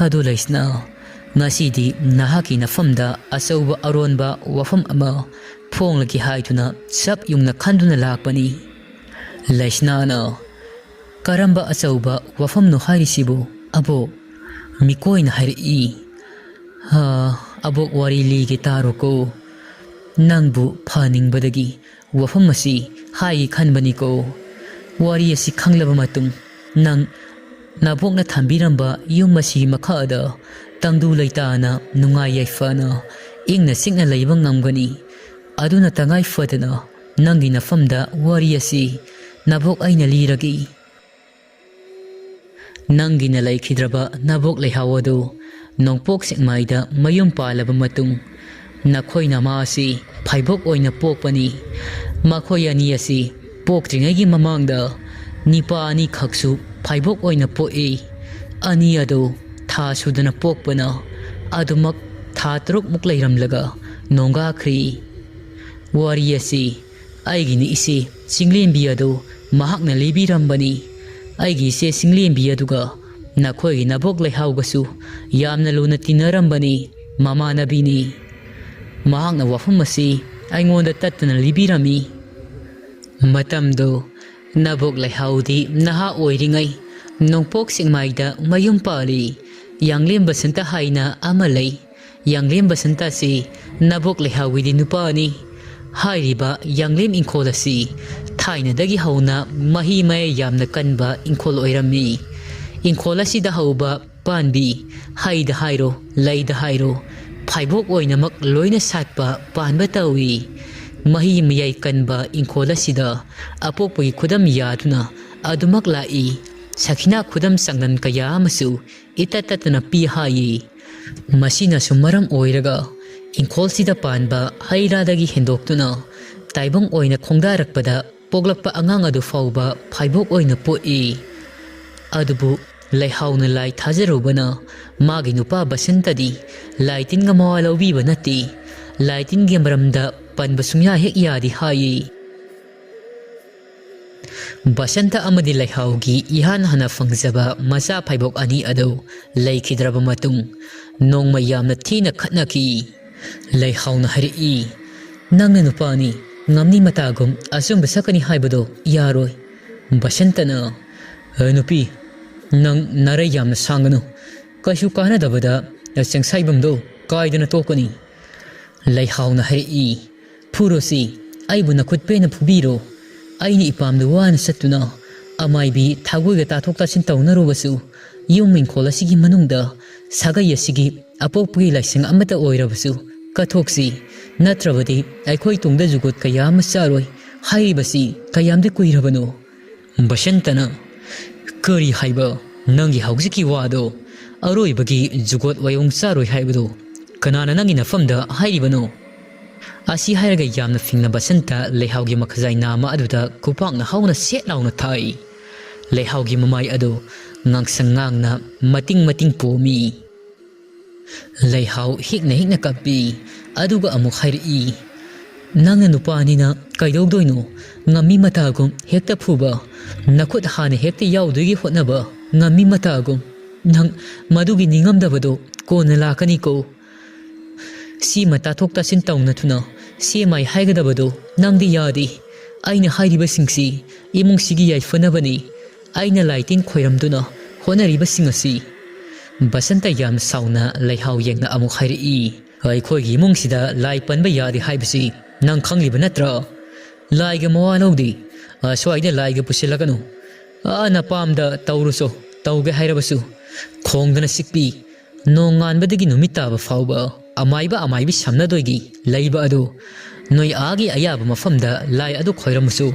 ꯑꯗꯨ ꯂꯩꯁꯅꯥ, ꯉꯁꯤꯗꯤ ꯅꯍꯥꯛꯀꯤ ꯅꯐꯝꯗ ꯑꯆꯧꯕ ꯑꯔꯣꯟꯕ ꯋꯥꯐꯝ ꯑꯃ ꯐꯣꯡꯂꯒꯦ ꯍꯥꯏꯗꯨꯅ ꯆꯞ ꯌꯨꯡꯅ ꯈꯟꯗꯨꯅ ꯂꯥꯛꯄꯅꯤ꯫" ꯂꯩꯁꯅꯥꯅ, "ꯀꯔꯝꯕ ꯑꯆꯧꯕ ꯋꯥꯐꯝꯅꯣ ꯍꯥꯏꯔꯤꯁꯤꯕꯨ, ꯑꯕꯣꯛ?" ꯃꯤꯀꯣꯏꯅ ꯍꯥꯏꯔꯛꯏ, "ꯍꯥ, ꯑꯕꯣꯛ, ꯋꯥꯔꯤ ꯂꯤꯒꯦ ꯇꯥꯔꯣꯀꯣ꯫ ꯅꯪꯕꯨ ꯐꯍꯟꯅꯤꯡꯕꯗꯒꯤ ꯋꯥꯐꯝ ꯑꯁꯤ ꯍꯥꯏꯒꯦ ꯈꯟꯕꯅꯤꯀꯣ꯫ ꯋꯥꯔꯤ ꯑꯁꯤ ꯈꯪꯂꯕ ꯃꯇꯨꯡ ꯅꯪ ꯅꯕꯣꯛꯅ ꯊꯝꯕꯤꯔꯝꯕ ꯌꯨꯝ ꯑꯁꯤꯒꯤ ꯃꯈꯥꯗ ꯇꯪꯗꯨ ꯂꯩꯇꯥꯅ ꯅꯨꯡꯉꯥꯏ ꯌꯥꯏꯐꯅ ꯏꯪꯅ ꯆꯤꯛꯅ ꯂꯩꯕ ꯉꯝꯒꯅꯤ꯫ ꯑꯗꯨꯅ ꯇꯉꯥꯏ ꯐꯗꯅ ꯅꯪꯒꯤ ꯅꯐꯝꯗ ꯋꯥꯔꯤ ꯑꯁꯤ ꯅꯕꯣꯛ ꯑꯩꯅ ꯂꯤꯔꯒꯦ꯫ ꯅꯪꯒꯤꯅ ꯂꯩꯈꯤꯗ꯭ꯔꯕ ꯅꯕꯣꯛ ꯂꯩꯍꯥꯎ ꯑꯗꯨ ꯅꯣꯡꯄꯣꯛ ꯁꯦꯛꯃꯥꯏꯗ ꯃꯌꯨꯝ ꯄꯥꯜꯂꯕ ꯃꯇꯨꯡ, ꯅꯈꯣꯏ ꯅꯃꯥ ꯑꯁꯤ ꯐꯥꯏꯕꯣꯛ ꯑꯣꯏꯅ ꯄꯣꯛꯄꯅꯤ꯫ ꯃꯈꯣꯏ ꯑꯅꯤ ꯑꯁꯤ ꯄꯣꯛꯇ꯭ꯔꯤꯉꯩꯒꯤ ꯃꯃꯥꯡꯗ ꯅꯤꯄꯥ ꯑꯅꯤꯈꯛꯁꯨ ꯐꯥꯏꯕꯣꯛ ꯑꯣꯏꯅ ꯄꯣꯛꯏ꯫ ꯑꯅꯤ ꯑꯗꯨ ꯊꯥ ꯁꯨꯗꯅ ꯄꯣꯛꯄꯅ ꯑꯗꯨꯃꯛ ꯊꯥ ꯇꯔꯨꯛꯃꯨꯛ ꯂꯩꯔꯝꯂꯒ ꯅꯣꯡꯒꯥꯈ꯭ꯔꯤ꯫ ꯋꯥꯔꯤ ꯑꯁꯤ ꯑꯩꯒꯤꯅꯤ ꯏꯆꯦ ꯆꯤꯡꯂꯦꯝꯕꯤ ꯑꯗꯨ ꯃꯍꯥꯛꯅ ꯂꯤꯕꯤꯔꯝꯕꯅꯤ꯫ ꯑꯩꯒꯤ ꯏꯆꯦ ꯆꯤꯡꯂꯦꯝꯕꯤ ꯑꯗꯨꯒ ꯅꯈꯣꯏꯒꯤ ꯅꯕꯣꯛ ꯂꯩꯍꯥꯎꯒꯁꯨ ꯌꯥꯝꯅ ꯂꯨꯅ ꯇꯤꯟꯅꯔꯝꯕꯅꯤ, ꯃꯃꯥꯟꯅꯕꯤꯅꯤ꯫ ꯃꯍꯥꯛꯅ ꯋꯥꯐꯝ ꯑꯁꯤ ꯑꯩꯉꯣꯟꯗ ꯇꯠꯇꯅ ꯂꯤꯕꯤꯔꯝꯃꯤ꯫ ꯃꯇꯝꯗꯨ ꯅꯕꯣꯛ ꯂꯩꯍꯥꯎꯗꯤ ꯅꯍꯥ ꯑꯣꯏꯔꯤꯉꯩ ꯅꯣꯡꯄꯣꯛ ꯁꯦꯛꯃꯥꯏꯗ ꯃꯌꯨꯝ ꯄꯥꯜꯂꯤ꯫ ꯌꯥꯡꯂꯦꯝ ꯕꯁꯟꯇ ꯍꯥꯏꯅ ꯑꯃ ꯂꯩ꯫ ꯌꯥꯡꯂꯦꯝ ꯕꯁꯟꯇ ꯑꯁꯤ ꯅꯕꯣꯛ ꯂꯩꯍꯥꯎꯒꯤꯗꯤ ꯅꯨꯄꯥꯅꯤ꯫ ꯍꯥꯏꯔꯤꯕ ꯌꯥꯡꯂꯦꯝ ꯏꯪꯈꯣꯜ ꯑꯁꯤ ꯊꯥꯏꯅꯗꯒꯤ ꯍꯧꯅ ꯃꯍꯤ ꯃꯌꯥꯏ ꯌꯥꯝꯅ ꯀꯟꯕ ꯏꯪꯈꯣꯜ ꯑꯣꯏꯔꯝꯃꯤ꯫ ꯏꯪꯈꯣꯜ ꯑꯁꯤꯗ ꯍꯧꯕ ꯄꯥꯟꯕꯤ, ꯍꯩꯗ ꯍꯥꯏꯔꯣ, ꯂꯩꯗ ꯍꯥꯏꯔꯣ, ꯐꯥꯏꯕꯣꯛ ꯑꯣꯏꯅꯃꯛ ꯂꯣꯏꯅ ꯁꯥꯠꯄ ꯄꯥꯟꯕ ꯇꯧꯏ꯫ ꯃꯍꯤ ꯃꯌꯥꯏ ꯀꯟꯕ ꯏꯪꯈꯣꯜ ꯑꯁꯤꯗ ꯑꯄꯣꯛꯄꯒꯤ ꯈꯨꯗꯝ ꯌꯥꯗꯨꯅ ꯑꯗꯨꯃꯛ ꯂꯥꯛꯏ꯫ ꯁꯈꯤꯅꯥ ꯈꯨꯗꯝ ꯆꯥꯡꯗꯝ ꯀꯌꯥ ꯑꯃꯁꯨ ꯏꯇꯠ ꯇꯠꯇꯅ ꯄꯤ ꯍꯥꯏꯌꯦ꯫ ꯃꯁꯤꯅꯁꯨ ꯃꯔꯝ ꯑꯣꯏꯔꯒ ꯏꯪꯈꯣꯜꯁꯤꯗ ꯄꯥꯟꯕ ꯍꯩ ꯔꯥꯗꯒꯤ ꯍꯦꯟꯗꯣꯛꯇꯨꯅ ꯇꯥꯏꯕꯪ ꯑꯣꯏꯅ ꯈꯣꯡꯗꯥꯔꯛꯄꯗ ꯄꯣꯛꯂꯛꯄ ꯑꯉꯥꯡ ꯑꯗꯨ ꯐꯥꯎꯕ ꯐꯥꯏꯕꯣꯛ ꯑꯣꯏꯅ ꯄꯣꯛꯏ꯫ ꯑꯗꯨꯕꯨ ꯂꯩꯍꯥꯎꯅ ꯂꯥꯏ ꯊꯥꯖꯔꯨꯕꯅ ꯃꯥꯒꯤ ꯅꯨꯄꯥ ꯕꯁꯟꯇꯗꯤ ꯂꯥꯏ ꯇꯤꯟꯒ ꯃꯋꯥ ꯂꯧꯕꯤꯕ ꯅꯠꯇꯦ꯫ ꯂꯥꯏ ꯇꯤꯟꯒꯤ ꯃꯔꯝꯗ ꯄꯟꯕ ꯁꯨꯡꯌꯥ ꯍꯦꯛ ꯌꯥꯗꯦ ꯍꯥꯏꯌꯦ꯫ ꯕꯁꯟꯇ ꯑꯃꯗꯤ ꯂꯩꯍꯥꯎꯒꯤ ꯏꯍꯥꯟ ꯍꯥꯟꯅ ꯐꯪꯖꯕ ꯃꯆꯥ ꯐꯥꯏꯕꯣꯛ ꯑꯅꯤ ꯑꯗꯨ ꯂꯩꯈꯤꯗ꯭ꯔꯕ ꯃꯇꯨꯡ ꯅꯣꯡꯃ ꯌꯥꯝꯅ ꯊꯤꯅ ꯈꯠꯅꯈꯤ꯫ ꯂꯩꯍꯥꯎꯅ ꯍꯥꯏꯔꯛꯏ, "ꯅꯪꯅ ꯅꯨꯄꯥꯅꯤ, ꯉꯝꯅꯤ ꯃꯇꯥꯒꯨꯝ ꯑꯆꯨꯝꯕ ꯁꯛꯀꯅꯤ ꯍꯥꯏꯕꯗꯣ ꯌꯥꯔꯣꯏ꯫" ꯕꯁꯟꯇꯅ, "ꯑꯦ ꯅꯨꯄꯤ, ꯅꯪ ꯅꯔꯩ ꯌꯥꯝꯅ ꯁꯥꯡꯒꯅꯨ꯫ ꯀꯩꯁꯨ ꯀꯥꯟꯅꯗꯕꯗ ꯆꯦꯡꯁꯥꯏꯕꯝꯗꯣ ꯀꯥꯏꯗꯅ ꯇꯣꯛꯀꯅꯤ꯫" ꯂꯩꯍꯥꯎꯅ ꯍꯥꯏꯔꯛꯏ, "ꯐꯨꯔꯣꯁꯤ, ꯑꯩꯕꯨ ꯅꯈꯨꯠ ꯄꯦꯟꯅ ꯐꯨꯕꯤꯔꯣ꯫ ꯑꯩꯅ ꯏꯄꯥꯝꯗ ꯋꯥꯅ ꯆꯠꯇꯨꯅ ꯑꯃꯥꯏꯕꯤ ꯊꯥꯒꯣꯏꯒ ꯇꯥꯊꯣꯛ ꯇꯥꯁꯤꯟ ꯇꯧꯅꯔꯨꯕꯁꯨ, ꯌꯨꯝ ꯏꯪꯈꯣꯜ ꯑꯁꯤꯒꯤ ꯃꯅꯨꯡꯗ ꯁꯥꯒꯩ ꯑꯁꯤꯒꯤ ꯑꯄꯣꯛꯄꯒꯤ ꯂꯥꯏꯁꯪ ꯑꯃꯠꯇ ꯑꯣꯏꯔꯕꯁꯨ ꯀꯠꯊꯣꯛꯁꯤ, ꯅꯠꯇ꯭ꯔꯕꯗꯤ ꯑꯩꯈꯣꯏ ꯇꯨꯡꯗ ꯖꯨꯒꯣꯠ ꯀꯌꯥ ꯑꯃ ꯆꯥꯔꯣꯏ꯫ ꯍꯥꯏꯔꯤꯕꯁꯤ ꯀꯌꯥꯝꯗꯤ ꯀꯨꯏꯔꯕꯅꯣ?" ꯕꯁꯟꯇꯅ, "ꯀꯔꯤ ꯍꯥꯏꯕ? ꯅꯪꯒꯤ ꯍꯧꯖꯤꯛꯀꯤ ꯋꯥꯗꯣ, ꯑꯔꯣꯏꯕꯒꯤ ꯖꯨꯒꯣꯠ ꯋꯥꯌꯣꯡ ꯆꯥꯔꯣꯏ ꯍꯥꯏꯕꯗꯣ, ꯀꯅꯥꯅ ꯅꯪꯒꯤ ꯅꯐꯝꯗ ꯍꯥꯏꯔꯤꯕꯅꯣ?" ꯑꯁꯤ ꯍꯥꯏꯔꯒ ꯌꯥꯝꯅ ꯐꯤꯡꯅ ꯕꯁꯟꯇ ꯂꯩꯍꯥꯎꯒꯤ ꯃꯈꯖꯥꯏ ꯅꯥꯝꯃ ꯑꯗꯨꯗ ꯈꯨꯄꯥꯛꯅ ꯍꯧꯅ ꯁꯦꯠ ꯂꯥꯎꯅ ꯊꯥꯏ꯫ ꯂꯩꯍꯥꯎꯒꯤ ꯃꯃꯥꯏ ꯑꯗꯨ ꯉꯥꯡꯁꯪ ꯉꯥꯡꯅ ꯃꯇꯤꯡ ꯃꯇꯤꯡ ꯄꯣꯝꯃꯤ꯫ ꯂꯩꯍꯥꯎ ꯍꯤꯛꯅ ꯍꯤꯛꯅ ꯀꯞꯄꯤ꯫ ꯑꯗꯨꯒ ꯑꯃꯨꯛ ꯍꯥꯏꯔꯛꯏ, "ꯅꯪꯅ ꯅꯨꯄꯥꯅꯤꯅ ꯀꯩꯗꯧꯗꯣꯏꯅꯣ? ꯉꯝꯃꯤ ꯃꯇꯥꯒꯨꯝ ꯍꯦꯛꯇ ꯐꯨꯕ, ꯅꯈꯨꯠ ꯍꯥꯟꯅ ꯍꯦꯛꯇ ꯌꯥꯎꯗꯣꯏꯒꯤ ꯍꯣꯠꯅꯕ, ꯉꯝꯃꯤ ꯃꯇꯥꯒꯨꯝ꯫ ꯅꯪ ꯃꯗꯨꯒꯤ ꯅꯤꯡꯉꯝꯗꯕꯗꯣ ꯀꯣꯟꯅ ꯂꯥꯛꯀꯅꯤꯀꯣ꯫ ꯁꯤꯃ ꯇꯥꯊꯣꯛ ꯇꯥꯁꯤꯟ ꯇꯧꯅꯗꯨꯅ ꯁꯦꯝꯃꯥꯏ ꯍꯥꯏꯒꯗꯕꯗꯣ ꯅꯪꯗꯤ ꯌꯥꯗꯦ꯫ ꯑꯩꯅ ꯍꯥꯏꯔꯤꯕꯁꯤꯡꯁꯤ ꯏꯃꯨꯡꯁꯤꯒꯤ ꯌꯥꯏꯐꯅꯕꯅꯤ꯫ ꯑꯩꯅ ꯂꯥꯏ ꯇꯤꯟ ꯈꯣꯏꯔꯝꯗꯨꯅ ꯍꯣꯠꯅꯔꯤꯕꯁꯤꯡ ꯑꯁꯤ꯫" ꯕꯁꯟꯇ ꯌꯥꯝ ꯁꯥꯎꯅ ꯂꯩꯍꯥꯎ ꯌꯦꯡꯅ ꯑꯃꯨꯛ ꯍꯥꯏꯔꯛꯏ, "ꯑꯩꯈꯣꯏꯒꯤ ꯏꯃꯨꯡꯁꯤꯗ ꯂꯥꯏ ꯄꯟꯕ ꯌꯥꯗꯦ ꯍꯥꯏꯕꯁꯤ ꯅꯪ ꯈꯪꯂꯤꯕ ꯅꯠꯇ꯭ꯔꯥ? ꯂꯥꯏꯒ ꯃꯋꯥ ꯂꯧꯗꯦ꯫ ꯑꯁ꯭ꯋꯥꯏꯗ ꯂꯥꯏꯒ ꯄꯨꯁꯤꯜꯂꯒꯅꯨ꯫ ꯑꯥ, ꯅꯄꯥꯝꯗ ꯇꯧꯔꯨꯆꯣ, ꯇꯧꯒꯦ ꯍꯥꯏꯔꯕꯁꯨ꯫ ꯈꯣꯡꯗꯅ ꯁꯤꯛꯄꯤ, ꯅꯣꯡꯉꯥꯟꯕꯗꯒꯤ ꯅꯨꯃꯤꯠ ꯇꯥꯕ ꯐꯥꯎꯕ ꯑꯃꯥꯏꯕ ꯑꯃꯥꯏꯕꯤ ꯁꯝꯅꯗꯣꯏꯒꯤ ꯂꯩꯕ ꯑꯗꯨ, ꯅꯣꯏ ꯑꯥꯒꯤ ꯑꯌꯥꯕ ꯃꯐꯝꯗ ꯂꯥꯏ ꯑꯗꯨ ꯈꯣꯏꯔꯝꯃꯁꯨ,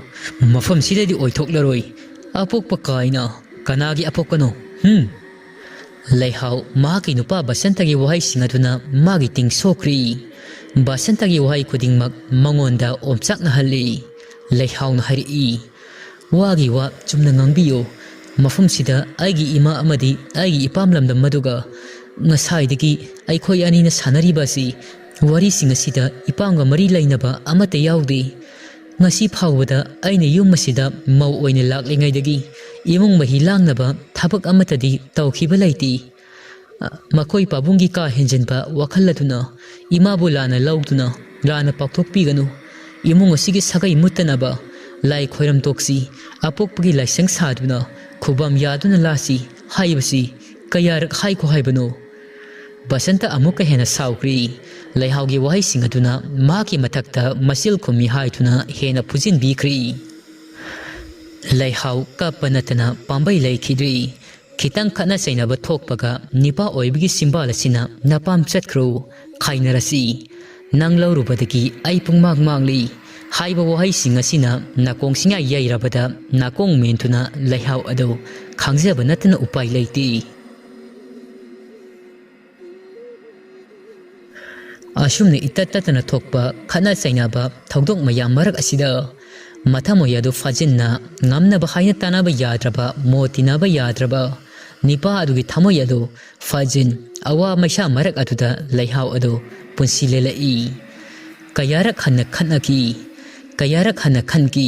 ꯃꯐꯝꯁꯤꯗꯗꯤ ꯑꯣꯏꯊꯣꯛꯂꯔꯣꯏ꯫ ꯑꯄꯣꯛꯄ ꯀꯥꯏꯅ ꯀꯅꯥꯒꯤ ꯑꯄꯣꯛꯄꯅꯣ? ꯍꯨꯝ?" ꯂꯩꯍꯥꯎ ꯃꯍꯥꯛꯀꯤ ꯅꯨꯄꯥ ꯕꯁꯟꯇꯒꯤ ꯋꯥꯍꯩꯁꯤꯡ ꯑꯗꯨꯅ ꯃꯥꯒꯤ ꯇꯤꯡ ꯁꯣꯛꯈ꯭ꯔꯤ꯫ ꯕꯁꯟꯇꯒꯤ ꯋꯥꯍꯩ ꯈꯨꯗꯤꯡꯃꯛ ꯃꯉꯣꯟꯗ ꯑꯣꯝꯆꯥꯛꯅꯍꯜꯂꯤ꯫ ꯂꯩꯍꯥꯎꯅ ꯍꯥꯏꯔꯛꯏ, "ꯋꯥꯒꯤ ꯋꯥ ꯆꯨꯝꯅ ꯉꯥꯡꯕꯤꯌꯨ꯫ ꯃꯐꯝꯁꯤꯗ ꯑꯩꯒꯤ ꯏꯃꯥ ꯑꯃꯗꯤ ꯑꯩꯒꯤ ꯏꯄꯥꯝ ꯂꯝꯗꯝ ꯑꯗꯨꯒ ꯉꯁꯥꯏꯗꯒꯤ ꯑꯩꯈꯣꯏ ꯑꯅꯤꯅ ꯁꯥꯟꯅꯔꯤꯕ ꯑꯁꯤ ꯋꯥꯔꯤꯁꯤꯡ ꯑꯁꯤꯗ ꯏꯄꯥꯝꯒ ꯃꯔꯤ ꯂꯩꯅꯕ ꯑꯃꯠꯇ ꯌꯥꯎꯗꯦ꯫ ꯉꯁꯤ ꯐꯥꯎꯕꯗ ꯑꯩꯅ ꯌꯨꯝ ꯑꯁꯤꯗ ꯃꯧ ꯑꯣꯏꯅ ꯂꯥꯛꯂꯤꯉꯩꯗꯒꯤ ꯏꯃꯨꯡ ꯃꯍꯤ ꯂꯥꯡꯅꯕ ꯊꯕꯛ ꯑꯃꯠꯇꯗꯤ ꯇꯧꯈꯤꯕ ꯂꯩꯇꯦ꯫ ꯃꯈꯣꯏ ꯄꯥꯕꯨꯡꯒꯤ ꯀꯥ ꯍꯦꯟꯖꯤꯟꯕ ꯋꯥꯈꯜ ꯑꯗꯨꯅ ꯏꯃꯥꯕꯨ ꯂꯥꯟꯅ ꯂꯧꯗꯨꯅ ꯂꯥꯟꯅ ꯄꯥꯎꯊꯣꯛꯄꯤꯒꯅꯨ꯫ ꯏꯃꯨꯡ ꯑꯁꯤꯒꯤ ꯁꯥꯒꯩ ꯃꯨꯠꯇꯅꯕ ꯂꯥꯏ ꯈꯣꯏꯔꯝ ꯇꯣꯛꯁꯤ, ꯑꯄꯣꯛꯄꯒꯤ ꯂꯥꯏꯁꯪ ꯁꯥꯗꯨꯅ ꯈꯨꯕꯝ ꯌꯥꯗꯨꯅ ꯂꯥꯠꯁꯤ ꯍꯥꯏꯕꯁꯤ ꯀꯌꯥꯔꯛ ꯍꯥꯏꯈꯣ ꯍꯥꯏꯕꯅꯣ?" ꯕꯁꯟꯇ ꯑꯃꯨꯛꯀ ꯍꯦꯟꯅ ꯁꯥꯎꯈ꯭ꯔꯤ꯫ ꯂꯩꯍꯥꯎꯒꯤ ꯋꯥꯍꯩꯁꯤꯡ ꯑꯗꯨꯅ ꯃꯍꯥꯛꯀꯤ ꯃꯊꯛꯇ ꯃꯆꯤꯜ ꯈꯨꯝꯃꯤ ꯍꯥꯏꯗꯨꯅ ꯍꯦꯟꯅ ꯐꯨꯖꯤꯟꯕꯤꯈ꯭ꯔꯤ꯫ ꯂꯩꯍꯥꯎ ꯀꯞꯄ ꯅꯠꯇꯅ ꯄꯥꯝꯕꯩ ꯂꯩꯈꯤꯗ꯭ꯔꯤ꯫ ꯈꯤꯇꯪ ꯈꯠꯅ ꯆꯩꯅꯕ ꯊꯣꯛꯄꯒ ꯅꯤꯄꯥ ꯑꯣꯏꯕꯒꯤ ꯁꯤꯝꯕꯥꯜ ꯑꯁꯤꯅ "ꯅꯄꯥꯝ ꯆꯠꯈ꯭ꯔꯣ, ꯈꯥꯏꯅꯔꯁꯤ꯫ ꯅꯪ ꯂꯧꯔꯨꯕꯗꯒꯤ ꯑꯩ ꯄꯨꯡꯃꯥꯡ ꯃꯥꯡꯂꯤ" ꯍꯥꯏꯕ ꯋꯥꯍꯩꯁꯤꯡ ꯑꯁꯤꯅ ꯅꯥꯀꯣꯡ ꯁꯤꯡꯌꯥ ꯌꯩꯔꯕꯗ ꯅꯥꯀꯣꯡ ꯃꯦꯟꯗꯨꯅ ꯂꯩꯍꯥꯎ ꯑꯗꯨ ꯈꯥꯡꯖꯕ ꯅꯠꯇꯅ ꯎꯄꯥꯏ ꯂꯩꯇꯦ꯫ ꯑꯁꯨꯝꯅ ꯏꯇꯠ ꯇꯠꯇꯅ ꯊꯣꯛꯄ ꯈꯠꯅ ꯆꯩꯅꯕ ꯊꯧꯗꯣꯛ ꯃꯌꯥꯝ ꯃꯔꯛ ꯑꯁꯤꯗ ꯃꯊꯃꯣꯏ ꯑꯗꯨ ꯐꯥꯖꯤꯟꯅ ꯉꯝꯅꯕ ꯍꯥꯏꯅ ꯇꯥꯟꯅꯕ ꯌꯥꯗ꯭ꯔꯕ, ꯃꯣꯠ ꯇꯤꯟꯅꯕ ꯌꯥꯗ꯭ꯔꯕ ꯅꯤꯄꯥ ꯑꯗꯨꯒꯤ ꯊꯃꯣꯏ ꯑꯗꯨ ꯐꯥꯖꯤꯟ, ꯑꯋꯥ ꯃꯩꯁꯥ ꯃꯔꯛ ꯑꯗꯨꯗ ꯂꯩꯍꯥꯎ ꯑꯗꯨ ꯄꯨꯟꯁꯤ ꯂꯦꯜꯂꯛꯏ꯫ ꯀꯌꯥꯔꯛ ꯍꯟꯅ ꯈꯠꯅꯈꯤ, ꯀꯌꯥꯔꯛ ꯍꯟꯅ ꯈꯟꯈꯤ,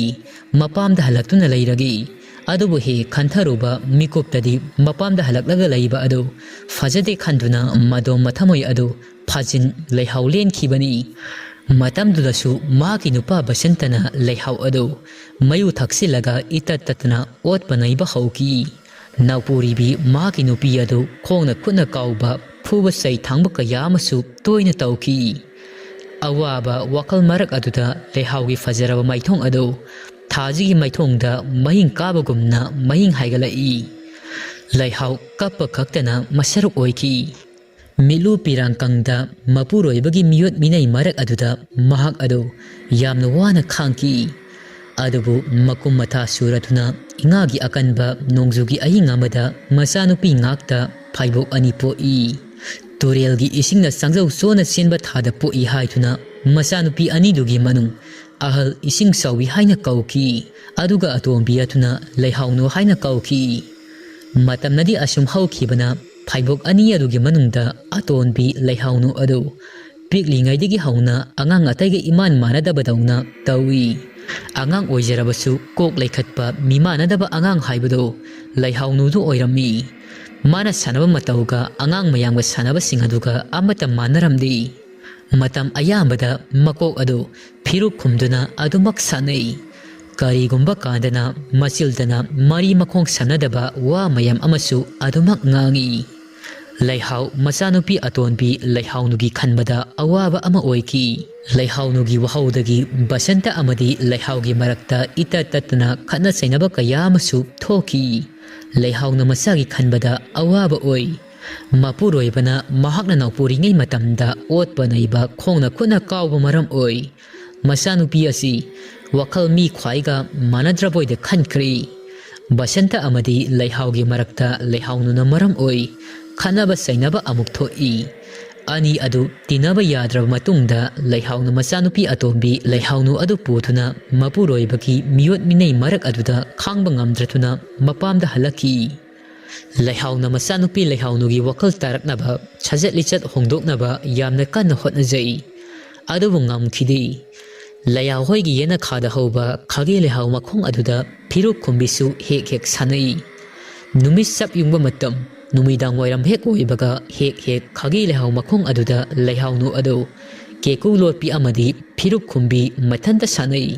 ꯃꯄꯥꯝꯗ ꯍꯜꯂꯛꯇꯨꯅ ꯂꯩꯔꯒꯦ꯫ ꯑꯗꯨꯕꯨ ꯍꯦꯛ ꯈꯟꯊꯔꯨꯕ ꯃꯤꯀꯨꯞꯇꯗꯤ ꯃꯄꯥꯝꯗ ꯍꯜꯂꯛꯂꯒ ꯂꯩꯕ ꯑꯗꯨ ꯐꯖꯗꯦ ꯈꯟꯗꯨꯅ ꯃꯗꯣꯝ ꯃꯊꯃꯣꯏ ꯑꯗꯨ ꯐꯥꯖꯤꯟ ꯂꯩꯍꯥꯎ ꯂꯦꯟꯈꯤꯕꯅꯤ꯫ ꯃꯇꯝꯗꯨꯗꯁꯨ ꯃꯍꯥꯛꯀꯤ ꯅꯨꯄꯥ ꯕꯁꯟꯇꯅ ꯂꯩꯍꯥꯎ ꯑꯗꯨ ꯃꯌꯨ ꯊꯛꯆꯤꯜꯂꯒ ꯏꯇꯠ ꯇꯠꯇꯅ ꯑꯣꯠꯄ ꯅꯩꯕ ꯍꯧꯈꯤ꯫ ꯅꯥꯎꯄꯨꯔꯤꯕꯤ ꯃꯍꯥꯛꯀꯤ ꯅꯨꯄꯤ ꯑꯗꯨ ꯈꯣꯡꯅ ꯈꯨꯠꯅ ꯀꯥꯎꯕ, ꯐꯨꯕ ꯆꯩ ꯊꯥꯡꯕ ꯀꯌꯥ ꯑꯃꯁꯨ ꯇꯣꯏꯅ ꯇꯧꯈꯤ꯫ ꯑꯋꯥꯕ ꯋꯥꯈꯜ ꯃꯔꯛ ꯑꯗꯨꯗ ꯂꯩꯍꯥꯎꯒꯤ ꯐꯖꯔꯕ ꯃꯥꯏꯊꯣꯡ ꯑꯗꯨ ꯊꯥꯁꯤꯒꯤ ꯃꯥꯏꯊꯣꯡꯗ ꯃꯍꯤꯡ ꯀꯥꯕꯒꯨꯝꯅ ꯃꯍꯤꯡ ꯍꯥꯏꯒꯠꯂꯛꯏ꯫ ꯂꯩꯍꯥꯎ ꯀꯞꯄ ꯈꯛꯇꯅ ꯃꯁꯔꯨꯛ ꯑꯣꯏꯈꯤ꯫ ꯃꯤꯠꯂꯨ ꯄꯤꯔꯥꯡꯀꯪꯗ ꯃꯄꯨꯔꯣꯏꯕꯒꯤ ꯃꯤꯑꯣꯠ ꯃꯤꯅꯩ ꯃꯔꯛ ꯑꯗꯨꯗ ꯃꯍꯥꯛ ꯑꯗꯨ ꯌꯥꯝꯅ ꯋꯥꯅ ꯈꯥꯡꯈꯤ꯫ ꯑꯗꯨꯕꯨ ꯃꯀꯨꯝ ꯃꯊꯥ ꯁꯨꯔꯗꯨꯅ ꯏꯉꯥꯒꯤ ꯑꯀꯟꯕ ꯅꯣꯡꯖꯨꯒꯤ ꯑꯍꯤꯡ ꯑꯃꯗ ꯃꯆꯥꯅꯨꯄꯤ ꯉꯥꯛꯇ ꯐꯥꯏꯕꯣꯛ ꯑꯅꯤ ꯄꯣꯛꯏ꯫ ꯇꯨꯔꯦꯜꯒꯤ ꯏꯁꯤꯡꯅ ꯆꯪꯖꯧ ꯆꯣꯟꯅ ꯆꯦꯟꯕ ꯊꯥꯗ ꯄꯣꯛꯏ ꯍꯥꯏꯗꯨꯅ ꯃꯆꯥꯅꯨꯄꯤ ꯑꯅꯤꯗꯨꯒꯤ ꯃꯅꯨꯡ ꯑꯍꯜ ꯏꯁꯤꯡ ꯆꯥꯎꯕꯤ ꯍꯥꯏꯅ ꯀꯧꯈꯤ, ꯑꯗꯨꯒ ꯑꯇꯣꯝꯕꯤ ꯑꯗꯨꯅ ꯂꯩꯍꯥꯎꯅꯨ ꯍꯥꯏꯅ ꯀꯧꯈꯤ꯫ ꯃꯇꯝꯅꯗꯤ ꯑꯁꯨꯝ ꯍꯧꯈꯤꯕꯅ ꯐꯥꯏꯕꯣꯛ ꯑꯅꯤ ꯑꯗꯨꯒꯤ ꯃꯅꯨꯡꯗ ꯑꯇꯣꯟꯕꯤ ꯂꯩꯍꯥꯎꯅꯨ ꯑꯗꯨ ꯄꯤꯛꯂꯤꯉꯩꯗꯒꯤ ꯍꯧꯅ ꯑꯉꯥꯡ ꯑꯇꯩꯒ ꯏꯃꯥꯟ ꯃꯥꯟꯅꯗꯕꯗꯧꯅ ꯇꯧꯏ꯫ ꯑꯉꯥꯡ ꯑꯣꯏꯖꯔꯕꯁꯨ ꯀꯣꯛ ꯂꯩꯈꯠꯄ ꯃꯤꯃꯥꯟꯅꯗꯕ ꯑꯉꯥꯡ ꯍꯥꯏꯕꯗꯨ ꯂꯩꯍꯥꯎꯅꯨꯗꯨ ꯑꯣꯏꯔꯝꯃꯤ꯫ ꯃꯥꯅ ꯁꯥꯟꯅꯕ ꯃꯇꯧꯒ ꯑꯉꯥꯡ ꯃꯌꯥꯝꯒ ꯁꯥꯟꯅꯕꯁꯤꯡ ꯑꯗꯨꯒ ꯑꯃꯠꯇ ꯃꯥꯟꯅꯔꯝꯗꯦ꯫ ꯃꯇꯝ ꯑꯌꯥꯝꯕꯗ ꯃꯀꯣꯛ ꯑꯗꯨ ꯐꯤꯔꯨꯛ ꯈꯨꯝꯗꯨꯅ ꯑꯗꯨꯃꯛ ꯁꯥꯟꯅꯩ꯫ ꯀꯔꯤꯒꯨꯝꯕ ꯀꯥꯟꯗꯅ ꯃꯆꯤꯜꯗꯅ ꯃꯔꯤ ꯃꯈꯣꯡ ꯁꯝꯅꯗꯕ ꯋꯥ ꯃꯌꯥꯝ ꯑꯃꯁꯨ ꯑꯗꯨꯃꯛ ꯉꯥꯡꯏ꯫ ꯂꯩꯍꯥꯎ ꯃꯆꯥꯅꯨꯄꯤ ꯑꯇꯣꯟꯕꯤ ꯂꯩꯍꯥꯎꯅꯨꯒꯤ ꯈꯟꯕꯗ ꯑꯋꯥꯕ ꯑꯃ ꯑꯣꯏꯈꯤ꯫ ꯂꯩꯍꯥꯎꯅꯨꯒꯤ ꯋꯥꯍꯧꯗꯒꯤ ꯕꯁꯟꯇ ꯑꯃꯗꯤ ꯂꯩꯍꯥꯎꯒꯤ ꯃꯔꯛꯇ ꯏꯇꯠ ꯇꯠꯇꯅ ꯈꯠꯅ ꯆꯩꯅꯕ ꯀꯌꯥ ꯑꯃꯁꯨ ꯊꯣꯛꯈꯤ꯫ ꯂꯩꯍꯥꯎꯅ ꯃꯆꯥꯒꯤ ꯈꯟꯕꯗ ꯑꯋꯥꯕ ꯑꯣꯏ꯫ ꯃꯄꯨꯔꯣꯏꯕꯅ ꯃꯍꯥꯛꯅ ꯅꯥꯎꯄꯨꯔꯤꯉꯩ ꯃꯇꯝꯗ ꯑꯣꯠꯄ ꯅꯩꯕ, ꯈꯣꯡꯅ ꯈꯨꯠꯅ ꯀꯥꯎꯕ ꯃꯔꯝ ꯑꯣꯏ꯫ ꯃꯆꯥꯅꯨꯄꯤ ꯑꯁꯤ ꯋꯥꯈꯜ ꯃꯤ ꯈ꯭ꯋꯥꯏꯒ ꯃꯥꯟꯅꯗ꯭ꯔꯕꯣꯏꯗ ꯈꯟꯈ꯭ꯔꯦ꯫ ꯕꯁꯟꯇ ꯑꯃꯗꯤ ꯂꯩꯍꯥꯎꯒꯤ ꯃꯔꯛꯇ ꯂꯩꯍꯥꯎꯅꯨꯅ ꯃꯔꯝ ꯑꯣꯏ ꯈꯠꯅꯕ ꯆꯩꯅꯕ ꯑꯃꯨꯛ ꯊꯣꯛꯏ꯫ ꯑꯅꯤ ꯑꯗꯨ ꯇꯤꯟꯅꯕ ꯌꯥꯗ꯭ꯔꯕ ꯃꯇꯨꯡꯗ ꯂꯩꯍꯥꯎꯅ ꯃꯆꯥꯅꯨꯄꯤ ꯑꯇꯣꯝꯕꯤ ꯂꯩꯍꯥꯎꯅꯨ ꯑꯗꯨ ꯄꯨꯗꯨꯅ ꯃꯄꯨꯔꯣꯏꯕꯒꯤ ꯃꯤꯑꯣꯠ ꯃꯤꯅꯩ ꯃꯔꯛ ꯑꯗꯨꯗ ꯈꯥꯡꯕ ꯉꯝꯗ꯭ꯔꯗꯨꯅ ꯃꯄꯥꯝꯗ ꯍꯜꯂꯛꯈꯤ꯫ ꯂꯩꯍꯥꯎꯅ ꯃꯆꯥꯅꯨꯄꯤ ꯂꯩꯍꯥꯎꯅꯨꯒꯤ ꯋꯥꯈꯜ ꯇꯥꯔꯛꯅꯕ, ꯁꯥꯖꯠ ꯂꯤꯆꯠ ꯍꯣꯡꯗꯣꯛꯅꯕ ꯌꯥꯝꯅ ꯀꯟꯅ ꯍꯣꯠꯅꯖꯩ꯫ ꯑꯗꯨꯕꯨ ꯉꯝꯈꯤꯗꯦ꯫ ꯂꯩꯍꯥꯎ ꯍꯣꯏꯒꯤ ꯌꯦꯅꯈꯥꯗ ꯍꯧꯕ ꯈꯥꯒꯤ ꯂꯩꯍꯥꯎ ꯃꯈꯣꯡ ꯑꯗꯨꯗ ꯐꯤꯔꯨꯛ ꯈꯨꯝꯕꯤꯁꯨ ꯍꯦꯛ ꯍꯦꯛ ꯁꯥꯟꯅꯩ꯫ ꯅꯨꯃꯤꯠ ꯆꯞ ꯌꯨꯡꯕ ꯃꯇꯝ, ꯅꯨꯃꯤꯗꯥꯡ ꯋꯥꯏꯔꯝ ꯍꯦꯛ ꯑꯣꯏꯕꯒ ꯍꯦꯛ ꯍꯦꯛ ꯈꯥꯒꯤ ꯂꯩꯍꯥꯎ ꯃꯈꯣꯡ ꯑꯗꯨꯗ ꯂꯩꯍꯥꯎꯅꯨ ꯑꯗꯨ ꯀꯦꯀꯨ ꯂꯣꯠꯄꯤ ꯑꯃꯗꯤ ꯐꯤꯔꯨꯛ ꯈꯨꯝꯕꯤ ꯃꯊꯟꯇ ꯁꯥꯟꯅꯩ꯫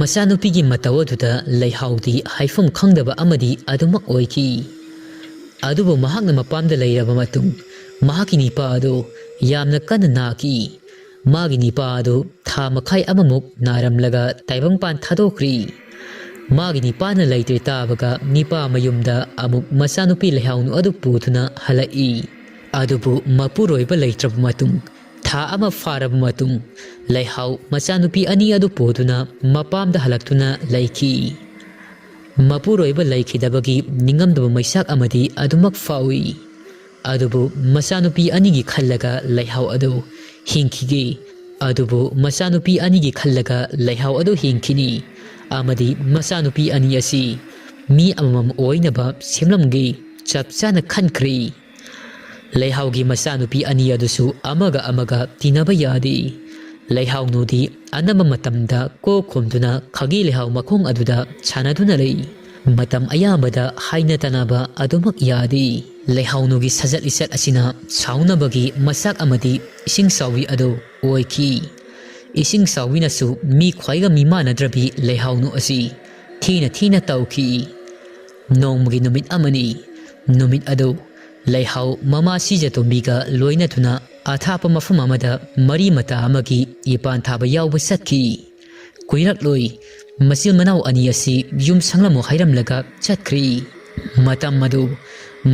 ꯃꯆꯥꯅꯨꯄꯤꯒꯤ ꯃꯇꯧ ꯑꯗꯨꯗ ꯂꯩꯍꯥꯎꯗꯤ ꯍꯥꯏꯐꯝ ꯈꯪꯗꯕ ꯑꯃꯗꯤ ꯑꯗꯨꯃꯛ ꯑꯣꯏꯈꯤ꯫ ꯑꯗꯨꯕꯨ ꯃꯍꯥꯛꯅ ꯃꯄꯥꯝꯗ ꯂꯩꯔꯕ ꯃꯇꯨꯡ ꯃꯍꯥꯛꯀꯤ ꯅꯤꯄꯥ ꯑꯗꯨ ꯌꯥꯝꯅ ꯀꯟꯅ ꯅꯥꯈꯤ꯫ ꯃꯥꯒꯤ ꯅꯤꯄꯥ ꯑꯗꯨ ꯊꯥ ꯃꯈꯥꯏ ꯑꯃꯃꯨꯛ ꯅꯥꯔꯝꯂꯒ ꯇꯥꯏꯕꯪꯄꯥꯟ ꯊꯥꯗꯣꯛꯈ꯭ꯔꯤ꯫ ꯃꯥꯒꯤ ꯅꯤꯄꯥꯅ ꯂꯩꯇ꯭ꯔꯦ ꯇꯥꯕꯒ ꯅꯤꯄꯥ ꯃꯌꯨꯝꯗ ꯑꯃꯨꯛ ꯃꯆꯥꯅꯨꯄꯤ ꯂꯩꯍꯥꯎꯅꯨ ꯑꯗꯨ ꯄꯨꯗꯨꯅ ꯍꯜꯂꯛꯏ꯫ ꯑꯗꯨꯕꯨ ꯃꯄꯨꯔꯣꯏꯕ ꯂꯩꯇ꯭ꯔꯕ ꯃꯇꯨꯡ, ꯊꯥ ꯑꯃ ꯐꯥꯔꯕ ꯃꯇꯨꯡ, ꯂꯩꯍꯥꯎ ꯃꯆꯥꯅꯨꯄꯤ ꯑꯅꯤ ꯑꯗꯨ ꯄꯨꯗꯨꯅ ꯃꯄꯥꯝꯗ ꯍꯜꯂꯛꯇꯨꯅ ꯂꯩꯈꯤ꯫ ꯃꯄꯨꯔꯣꯏꯕ ꯂꯩꯈꯤꯗꯕꯒꯤ ꯅꯤꯡꯉꯝꯗꯕ ꯃꯩꯁꯥꯛ ꯑꯃꯗꯤ ꯑꯗꯨꯃꯛ ꯐꯥꯎꯏ꯫ ꯑꯗꯨꯕꯨ ꯃꯆꯥꯅꯨꯄꯤ ꯑꯅꯤꯒꯤ ꯈꯜꯂꯒ ꯂꯩꯍꯥꯎ ꯑꯗꯨ ꯍꯤꯡꯈꯤꯒꯦ꯫ ꯑꯗꯨꯕꯨ ꯃꯆꯥꯅꯨꯄꯤ ꯑꯅꯤꯒꯤ ꯈꯜꯂꯒ ꯂꯩꯍꯥꯎ ꯑꯗꯨ ꯍꯤꯡꯈꯤꯅꯤ꯫ ꯑꯃꯗꯤ ꯃꯆꯥꯅꯨꯄꯤ ꯑꯅꯤ ꯑꯁꯤ ꯃꯤ ꯑꯃꯃꯝ ꯑꯣꯏꯅꯕ ꯁꯦꯝꯂꯝꯒꯦ ꯆꯞ ꯆꯥꯅ ꯈꯟꯈ꯭ꯔꯦ꯫ ꯂꯩꯍꯥꯎꯒꯤ ꯃꯆꯥꯅꯨꯄꯤ ꯑꯅꯤ ꯑꯗꯨꯁꯨ ꯑꯃꯒ ꯑꯃꯒ ꯇꯤꯟꯅꯕ ꯌꯥꯗꯦ꯫ ꯂꯩꯍꯥꯎꯅꯨꯗꯤ ꯑꯅꯝꯕ ꯃꯇꯝꯗ ꯀꯣꯛ ꯈꯨꯝꯗꯨꯅ ꯈꯥꯒꯤ ꯂꯩꯍꯥꯎ ꯃꯈꯣꯡ ꯑꯗꯨꯗ ꯁꯥꯟꯅꯗꯨꯅ ꯂꯩ꯫ ꯃꯇꯝ ꯑꯌꯥꯝꯕꯗ ꯍꯥꯏꯅ ꯇꯥꯅꯕ ꯑꯗꯨꯃꯛ ꯌꯥꯗꯦ꯫ ꯂꯩꯍꯥꯎꯅꯨꯒꯤ ꯁꯖꯠ ꯂꯤꯆꯠ ꯑꯁꯤꯅ ꯁꯥꯎꯅꯕꯒꯤ ꯃꯆꯥꯛ ꯑꯃꯗꯤ ꯏꯁꯤꯡ ꯆꯥꯎꯕꯤ ꯑꯗꯨ ꯑꯣꯏꯈꯤ꯫ ꯏꯁꯤꯡ ꯆꯥꯎꯕꯤꯅꯁꯨ ꯃꯤ ꯈ꯭ꯋꯥꯏꯒ ꯃꯤꯃꯥꯟꯅꯗ꯭ꯔꯕꯤ ꯂꯩꯍꯥꯎꯅꯨ ꯑꯁꯤ ꯊꯤꯅ ꯊꯤꯅ ꯇꯧꯈꯤ꯫ ꯅꯣꯡꯃꯒꯤ ꯅꯨꯃꯤꯠ ꯑꯃꯅꯤ꯫ ꯅꯨꯃꯤꯠ ꯑꯗꯨ ꯂꯩꯍꯥꯎ ꯃꯃꯥ ꯁꯤꯖꯇꯣꯝꯕꯤꯒ ꯂꯣꯏꯅꯗꯨꯅ ꯑꯊꯥꯞꯄ ꯃꯐꯝ ꯑꯃꯗ ꯃꯔꯤ ꯃꯇꯥ ꯑꯃꯒꯤ ꯏꯄꯥꯟ ꯊꯥꯕ ꯌꯥꯎꯕ ꯆꯠꯈꯤ꯫ ꯀꯨꯏꯔꯛꯂꯣꯏ, ꯃꯆꯤꯟ ꯃꯅꯥꯎ ꯑꯅꯤ ꯑꯁꯤ ꯌꯨꯝ ꯁꯪꯂꯝꯃꯨ ꯍꯥꯏꯔꯝꯂꯒ ꯆꯠꯈ꯭ꯔꯤ꯫ ꯃꯇꯝ ꯑꯗꯨ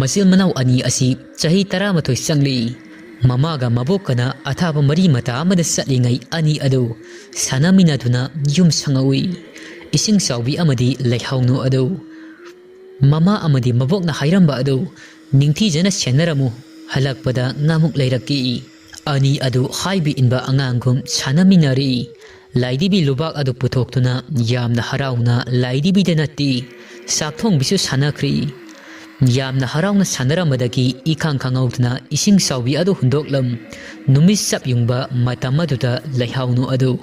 ꯃꯆꯤꯟ ꯃꯅꯥꯎ ꯑꯅꯤ ꯑꯁꯤ ꯆꯍꯤ ꯇꯔꯥꯃꯥꯊꯣꯏ ꯆꯪꯂꯤ꯫ ꯃꯃꯥꯒ ꯃꯕꯣꯛꯀꯅ ꯑꯊꯥꯞꯄ ꯃꯔꯤ ꯃꯇꯥ ꯑꯃꯗ ꯆꯠꯂꯤꯉꯩ ꯑꯅꯤ ꯑꯗꯨ ꯁꯥꯟꯅꯃꯤꯟꯅꯗꯨꯅ ꯌꯨꯝ ꯁꯪꯉꯛꯎꯏ꯫ ꯏꯁꯤꯡ ꯆꯥꯎꯕꯤ ꯑꯃꯗꯤ ꯂꯩꯍꯥꯎꯅꯨ ꯑꯗꯨ꯫ ꯃꯃꯥ ꯑꯃꯗꯤ ꯃꯕꯣꯛꯅ ꯍꯥꯏꯔꯝꯕ ꯑꯗꯨ ꯅꯤꯡꯊꯤꯖꯅ ꯁꯦꯟꯅꯔꯝꯃꯨ, ꯍꯜꯂꯛꯄꯗ ꯉꯥꯃꯨꯛ ꯂꯩꯔꯛꯀꯦ꯫ ꯑꯅꯤ ꯑꯗꯨ ꯍꯥꯏꯕ ꯏꯟꯕ ꯑꯉꯥꯡꯒꯨꯝ ꯁꯥꯟꯅꯃꯤꯟꯅꯔꯤ꯫ ꯂꯥꯏꯙꯤꯕꯤ ꯂꯨꯕꯥꯛ ꯑꯗꯨ ꯄꯨꯊꯣꯛꯇꯨꯅ ꯌꯥꯝꯅ ꯍꯔꯥꯎꯅ ꯂꯥꯏꯙꯤꯕꯤꯗ ꯅꯠꯇꯦ, ꯆꯥꯛꯊꯣꯡꯕꯤꯁꯨ ꯁꯥꯟꯅꯈ꯭ꯔꯤ꯫ ꯌꯥꯝꯅ ꯍꯔꯥꯎꯅ ꯁꯥꯟꯅꯔꯝꯕꯗꯒꯤ ꯏꯈꯪ ꯈꯪꯍꯧꯗꯅ ꯏꯁꯤꯡ ꯆꯥꯎꯕꯤ ꯑꯗꯨ ꯍꯨꯟꯗꯣꯛꯂꯝ꯫ ꯅꯨꯃꯤꯠ ꯆꯞ ꯌꯨꯡꯕ ꯃꯇꯝ ꯑꯗꯨꯗ ꯂꯩꯍꯥꯎꯅꯨ ꯑꯗꯨ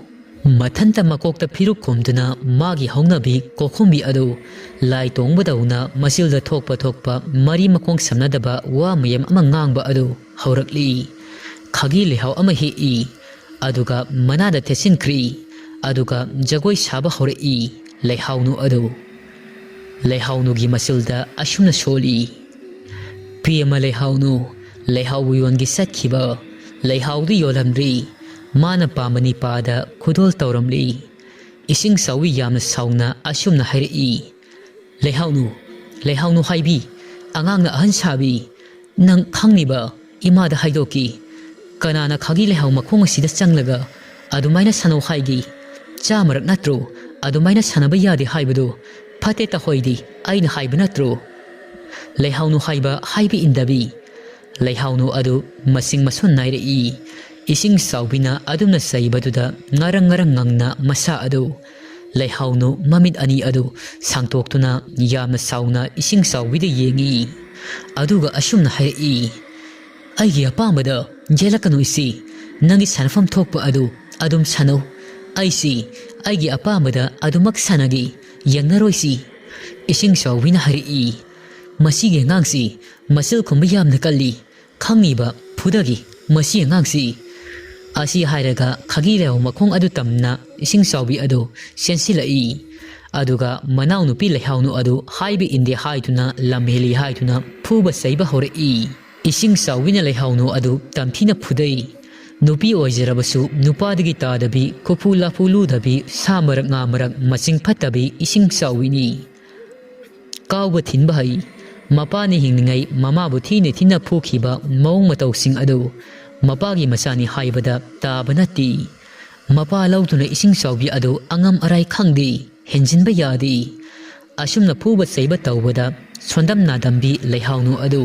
ꯃꯊꯟꯇ ꯃꯀꯣꯛꯇ ꯐꯤꯔꯨꯛ ꯈꯣꯝꯗꯨꯅ ꯃꯥꯒꯤ ꯍꯧꯅꯕꯤ ꯀꯣꯛꯈꯨꯝꯕꯤ ꯑꯗꯨ ꯂꯥꯏ ꯇꯣꯡꯕꯗꯧꯅ ꯃꯆꯤꯜꯗ ꯊꯣꯛꯄ ꯊꯣꯛꯄ ꯃꯔꯤ ꯃꯈꯣꯡ ꯁꯝꯅꯗꯕ ꯋꯥ ꯃꯌꯥꯝ ꯑꯃ ꯉꯥꯡꯕ ꯑꯗꯨ ꯍꯧꯔꯛꯂꯤ꯫ ꯈꯥꯒꯤ ꯂꯩꯍꯥꯎ ꯑꯃ ꯍꯦꯛꯏ, ꯑꯗꯨꯒ ꯃꯅꯥꯗ ꯊꯦꯠꯆꯤꯟꯈ꯭ꯔꯤ, ꯑꯗꯨꯒ ꯖꯒꯣꯏ ꯁꯥꯕ ꯍꯧꯔꯛꯏ꯫ ꯂꯩꯍꯥꯎꯅꯨ ꯑꯗꯨ ꯂꯩꯍꯥꯎꯅꯨꯒꯤ ꯃꯆꯤꯜꯗ ꯑꯁꯨꯝꯅ ꯁꯣꯜꯂꯤ, "ꯄꯦꯝꯃ ꯂꯩꯍꯥꯎꯅꯨ, ꯂꯩꯍꯥꯎꯕꯨ ꯌꯣꯟꯒꯦ ꯆꯠꯈꯤꯕ, ꯂꯩꯍꯥꯎꯗꯨ ꯌꯣꯜꯂꯝꯗ꯭ꯔꯤ, ꯃꯥꯅ ꯄꯥꯝꯕ ꯅꯤꯄꯥꯗ ꯈꯨꯗꯣꯜ ꯇꯧꯔꯝꯂꯤ꯫ ꯏꯁꯤꯡ ꯆꯥꯎꯕꯤ ꯌꯥꯝꯅ ꯁꯥꯎꯅ ꯑꯁꯨꯝꯅ ꯍꯥꯏꯔꯛꯏ, "ꯂꯩꯍꯥꯎꯅꯨ, ꯂꯩꯍꯥꯎꯅꯨ ꯍꯥꯏꯕꯤ, ꯑꯉꯥꯡꯅ ꯑꯍꯟ ꯁꯥꯕꯤ, ꯅꯪ ꯈꯪꯂꯤꯕ ꯏꯃꯥꯗ ꯍꯥꯏꯗꯣꯛꯀꯤ꯫ ꯀꯅꯥꯅ ꯈꯥꯒꯤ ꯂꯩꯍꯥꯎ ꯃꯈꯣꯡ ꯑꯁꯤꯗ ꯆꯪꯂꯒ ꯑꯗꯨꯃꯥꯏꯅ ꯁꯥꯟꯅꯧ ꯍꯥꯏꯒꯦ? ꯆꯥꯃꯔꯛ ꯅꯠꯇ꯭ꯔꯣ ꯑꯗꯨꯃꯥꯏꯅ ꯁꯥꯟꯅꯕ ꯌꯥꯗꯦ ꯍꯥꯏꯕꯗꯨ? ꯐꯠꯇꯦ ꯇꯍꯣꯏꯗꯤ ꯑꯩꯅ ꯍꯥꯏꯕ ꯅꯠꯇ꯭ꯔꯣ?" ꯂꯩꯍꯥꯎꯅꯨ ꯍꯥꯏꯕ ꯍꯥꯏꯕ ꯏꯟꯗꯕꯤ꯫ ꯂꯩꯍꯥꯎꯅꯨ ꯑꯗꯨ ꯃꯁꯤꯡ ꯃꯁꯨꯟ ꯅꯥꯏꯔꯛꯏ꯫ ꯏꯁꯤꯡ ꯆꯥꯎꯕꯤꯅ ꯑꯗꯨꯝꯅ ꯆꯩꯕꯗꯨꯗ ꯉꯔꯪ ꯉꯔꯪ ꯉꯪꯅ ꯃꯁꯥ ꯑꯗꯨ, ꯂꯩꯍꯥꯎꯅꯨ ꯃꯃꯤꯠ ꯑꯅꯤ ꯑꯗꯨ ꯁꯥꯡꯇꯣꯛꯇꯨꯅ ꯌꯥꯝꯅ ꯁꯥꯎꯅ ꯏꯁꯤꯡ ꯆꯥꯎꯕꯤꯗ ꯌꯦꯡꯏ꯫ ꯑꯗꯨꯒ ꯑꯁꯨꯝꯅ ꯍꯥꯏꯔꯛꯏ, "ꯑꯩꯒꯤ ꯑꯄꯥꯝꯕꯗ ꯌꯦꯜꯂꯛꯀꯅꯨ ꯏꯆꯦ, ꯅꯪꯒꯤ ꯁꯥꯟꯅꯐꯝ ꯊꯣꯛꯄ ꯑꯗꯨ ꯑꯗꯨꯝ ꯁꯥꯟꯅꯧ꯫ ꯑꯩꯁꯤ ꯑꯩꯒꯤ ꯑꯄꯥꯝꯕꯗ ꯑꯗꯨꯃꯛ ꯁꯥꯟꯅꯒꯦ, ꯌꯦꯡꯅꯔꯣꯏꯁꯤ꯫" ꯏꯁꯤꯡ ꯆꯥꯎꯕꯤꯅ ꯍꯥꯏꯔꯛꯏ, "ꯃꯁꯤꯒꯤ ꯑꯉꯥꯡꯁꯤ ꯃꯆꯤꯜ ꯈꯨꯝꯕ ꯌꯥꯝꯅ ꯀꯜꯂꯤ, ꯈꯪꯉꯤꯕ ꯐꯨꯗꯒꯤ ꯃꯁꯤ ꯑꯉꯥꯡꯁꯤ꯫" ꯑꯁꯤ ꯍꯥꯏꯔꯒ ꯈꯥꯒꯤ ꯂꯩꯍꯥꯎ ꯃꯈꯣꯡ ꯑꯗꯨ ꯇꯝꯅ ꯏꯁꯤꯡ ꯆꯥꯎꯕꯤ ꯑꯗꯨ ꯆꯦꯟꯁꯤꯜꯂꯛꯏ꯫ ꯑꯗꯨꯒ ꯃꯅꯥꯎꯅꯨꯄꯤ ꯂꯩꯍꯥꯎꯅꯨ ꯑꯗꯨ ꯍꯥꯏꯕ ꯏꯟꯗꯦ ꯍꯥꯏꯗꯨꯅ ꯂꯝꯍꯦꯜꯂꯤ ꯍꯥꯏꯗꯨꯅ ꯐꯨꯕ ꯆꯩꯕ ꯍꯧꯔꯛꯏ꯫ ꯏꯁꯤꯡ ꯆꯥꯎꯕꯤꯅ ꯂꯩꯍꯥꯎꯅꯨ ꯑꯗꯨ ꯇꯝꯊꯤꯅ ꯐꯨꯗꯩ꯫ ꯅꯨꯄꯤ ꯑꯣꯏꯖꯔꯕꯁꯨ ꯅꯨꯄꯥꯗꯒꯤ ꯇꯥꯗꯕꯤ, ꯈꯨꯐꯨ ꯂꯥꯐꯨ ꯂꯨꯗꯕꯤ, ꯁꯥ ꯃꯔꯛ ꯉꯥ ꯃꯔꯛ ꯃꯆꯤꯡ ꯐꯠꯇꯕꯤ ꯏꯁꯤꯡ ꯆꯥꯎꯕꯤꯅꯤ꯫ ꯀꯥꯎꯕ ꯊꯤꯟꯕ ꯍꯩ꯫ ꯃꯄꯥꯅ ꯍꯤꯡꯂꯤꯉꯩ ꯃꯃꯥꯕꯨ ꯊꯤꯅ ꯊꯤꯅ ꯐꯨꯈꯤꯕ ꯃꯑꯣꯡ ꯃꯇꯧꯁꯤꯡ ꯑꯗꯨ ꯃꯄꯥꯒꯤ ꯃꯆꯥꯅꯤ ꯍꯥꯏꯕꯗ ꯇꯥꯕ ꯅꯠꯇꯦ꯫ ꯃꯄꯥ ꯂꯧꯗꯨꯅ ꯏꯁꯤꯡ ꯆꯥꯎꯕꯤ ꯑꯗꯨ ꯑꯉꯝ ꯑꯔꯥꯏ ꯈꯪꯗꯦ, ꯍꯦꯟꯖꯤꯟꯕ ꯌꯥꯗꯦ꯫ ꯑꯁꯨꯝꯅ ꯐꯨꯕ ꯆꯩꯕ ꯇꯧꯕꯗ ꯁꯣꯟꯗꯝ ꯅꯥꯗꯝꯕꯤ ꯂꯩꯍꯥꯎꯅꯨ ꯑꯗꯨ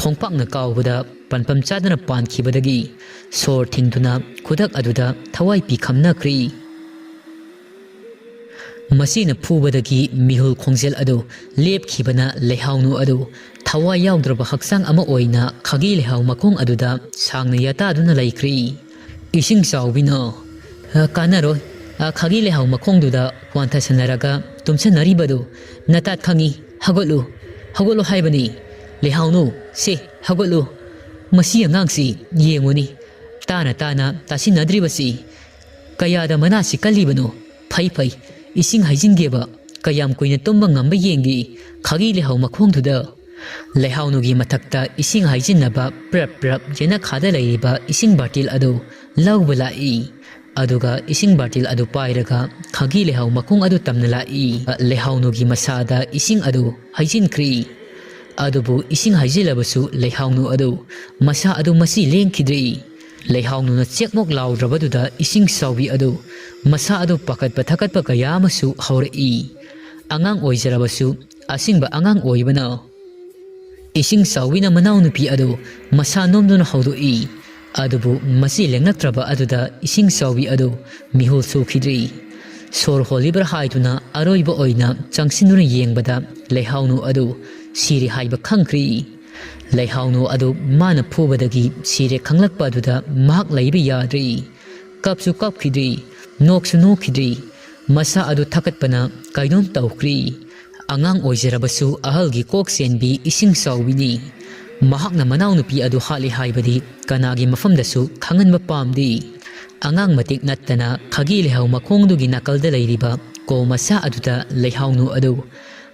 ꯈꯣꯡꯄꯥꯛꯅ ꯀꯥꯎꯕꯗ ꯄꯟꯐꯝ ꯆꯥꯗꯅ ꯄꯥꯟꯈꯤꯕꯗꯒꯤ ꯁꯣꯔ ꯊꯤꯡꯗꯨꯅ ꯈꯨꯗꯛ ꯑꯗꯨꯗ ꯊꯋꯥꯏ ꯄꯤꯈꯝꯅꯈ꯭ꯔꯦ꯫ ꯃꯁꯤꯅ ꯐꯨꯕꯗꯒꯤ ꯃꯤꯍꯨꯜ ꯈꯣꯡꯖꯦꯜ ꯑꯗꯨ ꯂꯦꯞꯈꯤꯕꯅ ꯂꯩꯍꯥꯎꯅꯨ ꯑꯗꯨ ꯊꯋꯥꯏ ꯌꯥꯎꯗ꯭ꯔꯕ ꯍꯛꯆꯥꯡ ꯑꯃ ꯑꯣꯏꯅ ꯈꯥꯒꯤ ꯂꯩꯍꯥꯎ ꯃꯈꯣꯡ ꯑꯗꯨꯗ ꯁꯥꯡꯅ ꯌꯥꯇꯥꯗꯨꯅ ꯂꯩꯈ꯭ꯔꯦ꯫ ꯏꯁꯤꯡ ꯆꯥꯎꯕꯤꯅ, "ꯑ, ꯀꯥꯟꯅꯔꯣꯏ꯫ ꯑ, ꯈꯥꯒꯤ ꯂꯩꯍꯥꯎ ꯃꯈꯣꯡꯗꯨꯗ ꯋꯥꯟꯊꯁꯟꯅꯔꯒ ꯇꯨꯝꯁꯟꯅꯔꯤꯕꯗꯨ ꯅꯇꯥꯠ ꯈꯪꯉꯤ꯫ ꯍꯧꯒꯠꯂꯨ, ꯍꯧꯒꯠꯂꯨ ꯍꯥꯏꯕꯅꯤ꯫ ꯂꯩꯍꯥꯎꯅꯨ, ꯁꯦ, ꯍꯧꯒꯠꯂꯨ꯫ ꯃꯁꯤ ꯑꯉꯥꯡꯁꯤ ꯌꯦꯡꯉꯨꯅꯤ꯫ ꯇꯥꯅ ꯇꯥꯅ ꯇꯥꯁꯤꯟꯅꯗ꯭ꯔꯤꯕꯁꯤ ꯀꯌꯥꯗ ꯃꯅꯥꯁꯤ ꯀꯜꯂꯤꯕꯅꯣ? ꯐꯩ, ꯐꯩ, ꯏꯁꯤꯡ ꯍꯩꯖꯤꯟꯒꯦꯕ꯫ ꯀꯌꯥꯝ ꯀꯨꯏꯅ ꯇꯨꯝꯕ ꯉꯝꯕ ꯌꯦꯡꯒꯦ ꯈꯥꯒꯤ ꯂꯩꯍꯥꯎ ꯃꯈꯣꯡꯗꯨꯗ꯫" ꯂꯩꯍꯥꯎꯅꯨꯒꯤ ꯃꯊꯛꯇ ꯏꯁꯤꯡ ꯍꯩꯖꯤꯟꯅꯕ ꯄ꯭ꯔꯞ ꯄ꯭ꯔꯞ ꯌꯦꯅꯈꯥꯗ ꯂꯩꯔꯤꯕ ꯏꯁꯤꯡ ꯕꯥꯔꯇꯤꯜ ꯑꯗꯨ ꯂꯧꯕ ꯂꯥꯛꯏ꯫ ꯑꯗꯨꯒ ꯏꯁꯤꯡ ꯕꯥꯔꯇꯤꯜ ꯑꯗꯨ ꯄꯥꯏꯔꯒ ꯈꯥꯒꯤ ꯂꯩꯍꯥꯎ ꯃꯈꯣꯡ ꯑꯗꯨ ꯇꯝꯅ ꯂꯥꯛꯏ꯫ ꯂꯩꯍꯥꯎꯅꯨꯒꯤ ꯃꯁꯥꯗ ꯏꯁꯤꯡ ꯑꯗꯨ ꯍꯩꯖꯤꯟꯈ꯭ꯔꯤ꯫ ꯑꯗꯨꯕꯨ ꯏꯁꯤꯡ ꯍꯩꯖꯤꯜꯂꯕꯁꯨ ꯂꯩꯍꯥꯎꯅꯨ ꯑꯗꯨ, ꯃꯁꯥ ꯑꯗꯨ ꯃꯁꯤ ꯂꯦꯡꯈꯤꯗ꯭ꯔꯤ꯫ ꯂꯩꯍꯥꯎꯅꯨꯅ ꯆꯦꯛꯃꯣꯛ ꯂꯥꯎꯗ꯭ꯔꯕꯗꯨꯗ ꯏꯁꯤꯡ ꯆꯥꯎꯕꯤ ꯑꯗꯨ, ꯃꯁꯥ ꯑꯗꯨ ꯄꯥꯈꯠꯄ ꯊꯀꯠꯄ ꯀꯌꯥ ꯑꯃꯁꯨ ꯍꯧꯔꯛꯏ꯫ ꯑꯉꯥꯡ ꯑꯣꯏꯖꯔꯕꯁꯨ ꯑꯁꯤꯡꯕ ꯑꯉꯥꯡ ꯑꯣꯏꯕꯅ, ꯏꯁꯤꯡ ꯆꯥꯎꯕꯤꯅ ꯃꯅꯥꯎꯅꯨꯄꯤ ꯑꯗꯨ ꯃꯁꯥ ꯅꯣꯝꯗꯨꯅ ꯍꯧꯗꯣꯛꯏ꯫ ꯑꯗꯨꯕꯨ ꯃꯁꯤ ꯂꯦꯡꯂꯛꯇ꯭ꯔꯕ ꯑꯗꯨꯗ ꯏꯁꯤꯡ ꯆꯥꯎꯕꯤ ꯑꯗꯨ ꯃꯤꯍꯨꯜ ꯁꯨꯈꯤꯗ꯭ꯔꯤ꯫ ꯁꯣꯔ ꯍꯣꯜꯂꯤꯕ꯭ꯔꯥ ꯍꯥꯏꯗꯨꯅ ꯑꯔꯣꯏꯕ ꯑꯣꯏꯅ ꯆꯪꯁꯤꯟꯗꯨꯅ ꯌꯦꯡꯕꯗ ꯂꯩꯍꯥꯎꯅꯨ ꯑꯗꯨ ꯁꯤꯔꯦ ꯍꯥꯏꯕ ꯈꯪꯈ꯭ꯔꯤ꯫ ꯂꯩꯍꯥꯎꯅꯨ ꯑꯗꯨ ꯃꯥꯅ ꯐꯨꯕꯗꯒꯤ ꯁꯤꯔꯦ ꯈꯪꯂꯛꯄ ꯑꯗꯨꯗ ꯃꯍꯥꯛ ꯂꯩꯕ ꯌꯥꯗ꯭ꯔꯤ꯫ ꯀꯞꯁꯨ ꯀꯞꯈꯤꯗ꯭ꯔꯤ, ꯅꯣꯛꯁꯨ ꯅꯣꯛꯈꯤꯗ꯭ꯔꯤ꯫ ꯃꯁꯥ ꯑꯗꯨ ꯊꯀꯠꯄꯅ ꯀꯩꯅꯣꯝ ꯇꯧꯈ꯭ꯔꯤ꯫ ꯑꯉꯥꯡ ꯑꯣꯏꯖꯔꯕꯁꯨ ꯑꯍꯜꯒꯤ ꯀꯣꯛ ꯆꯦꯟꯕꯤ ꯏꯁꯤꯡ ꯆꯥꯎꯕꯤꯅꯤ꯫ ꯃꯍꯥꯛꯅ ꯃꯅꯥꯎꯅꯨꯄꯤ ꯑꯗꯨ ꯍꯥꯠꯂꯤ ꯍꯥꯏꯕꯗꯤ ꯀꯅꯥꯒꯤ ꯃꯐꯝꯗꯁꯨ ꯈꯪꯍꯟꯕ ꯄꯥꯝꯗꯦ꯫ ꯑꯉꯥꯡ ꯃꯇꯤꯛ ꯅꯠꯇꯅ ꯈꯥꯒꯤ ꯂꯩꯍꯥꯎ ꯃꯈꯣꯡꯗꯨꯒꯤ ꯅꯥꯀꯜꯗ ꯂꯩꯔꯤꯕ ꯀꯣ ꯃꯆꯥ ꯑꯗꯨꯗ ꯂꯩꯍꯥꯎꯅꯨ ꯑꯗꯨ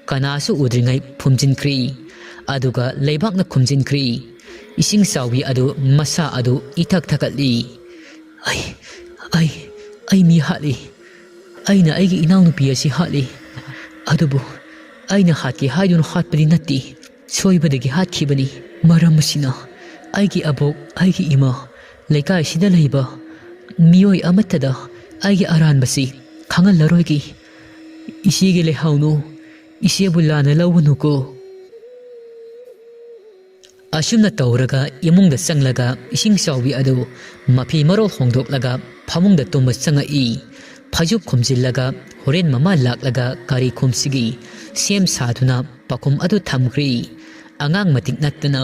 ꯀꯅꯥꯁꯨ ꯎꯗ꯭ꯔꯤꯉꯩ ꯐꯨꯝꯖꯤꯟꯈ꯭ꯔꯤ꯫ ꯑꯗꯨꯒ ꯂꯩꯕꯥꯛꯅ ꯈꯨꯝꯖꯤꯟꯈ꯭ꯔꯤ꯫ ꯏꯁꯤꯡ ꯆꯥꯎꯕꯤ ꯑꯗꯨ ꯃꯁꯥ ꯑꯗꯨ ꯏꯊꯛ ꯊꯛꯀꯠꯂꯤ꯫ "ꯑꯩ, ꯑꯩ, ꯑꯩ ꯃꯤ ꯍꯥꯠꯂꯤ꯫ ꯑꯩꯅ ꯑꯩꯒꯤ ꯏꯅꯥꯎꯅꯨꯄꯤ ꯑꯁꯤ ꯍꯥꯠꯂꯤ꯫ ꯑꯗꯨꯕꯨ ꯑꯩꯅ ꯍꯥꯠꯀꯦ ꯍꯥꯏꯗꯨꯅ ꯍꯥꯠꯄꯗꯤ ꯅꯠꯇꯦ꯫ ꯁꯣꯏꯕꯗꯒꯤ ꯍꯥꯠꯈꯤꯕꯅꯤ꯫ ꯃꯔꯝ ꯑꯁꯤꯅ ꯑꯩꯒꯤ ꯑꯕꯣꯛ, ꯑꯩꯒꯤ ꯏꯃꯥ, ꯂꯩꯀꯥꯏꯁꯤꯗ ꯂꯩꯕ ꯃꯤꯑꯣꯏ ꯑꯃꯠꯇꯗ ꯑꯩꯒꯤ ꯑꯔꯥꯟꯕꯁꯤ ꯈꯪꯍꯜꯂꯔꯣꯏꯒꯦ꯫ ꯏꯆꯦꯒꯤ ꯂꯩꯍꯥꯎꯅꯨ, ꯏꯆꯦꯕꯨ ꯂꯥꯟꯅ ꯂꯧꯒꯅꯨꯀꯣ꯫" ꯑꯁꯨꯝꯅ ꯇꯧꯔꯒ ꯏꯃꯨꯡꯗ ꯆꯪꯂꯒ ꯏꯁꯤꯡ ꯆꯥꯎꯕꯤ ꯑꯗꯨ ꯃꯐꯤ ꯃꯔꯣꯜ ꯍꯣꯡꯗꯣꯛꯂꯒ ꯐꯃꯨꯡꯗ ꯇꯨꯝꯕ ꯆꯪꯉꯛꯏ꯫ ꯐꯩꯖꯨꯞ ꯈꯨꯝꯖꯤꯜꯂꯒ ꯍꯣꯔꯦꯟ ꯃꯃꯥ ꯂꯥꯛꯂꯒ ꯀꯔꯤ ꯈꯨꯝꯁꯤꯒꯤ ꯁꯦꯝ ꯁꯥꯗꯨꯅ ꯄꯥꯎꯈꯨꯝ ꯑꯗꯨ ꯊꯝꯈ꯭ꯔꯤ꯫ ꯑꯉꯥꯡ ꯃꯇꯤꯛ ꯅꯠꯇꯅ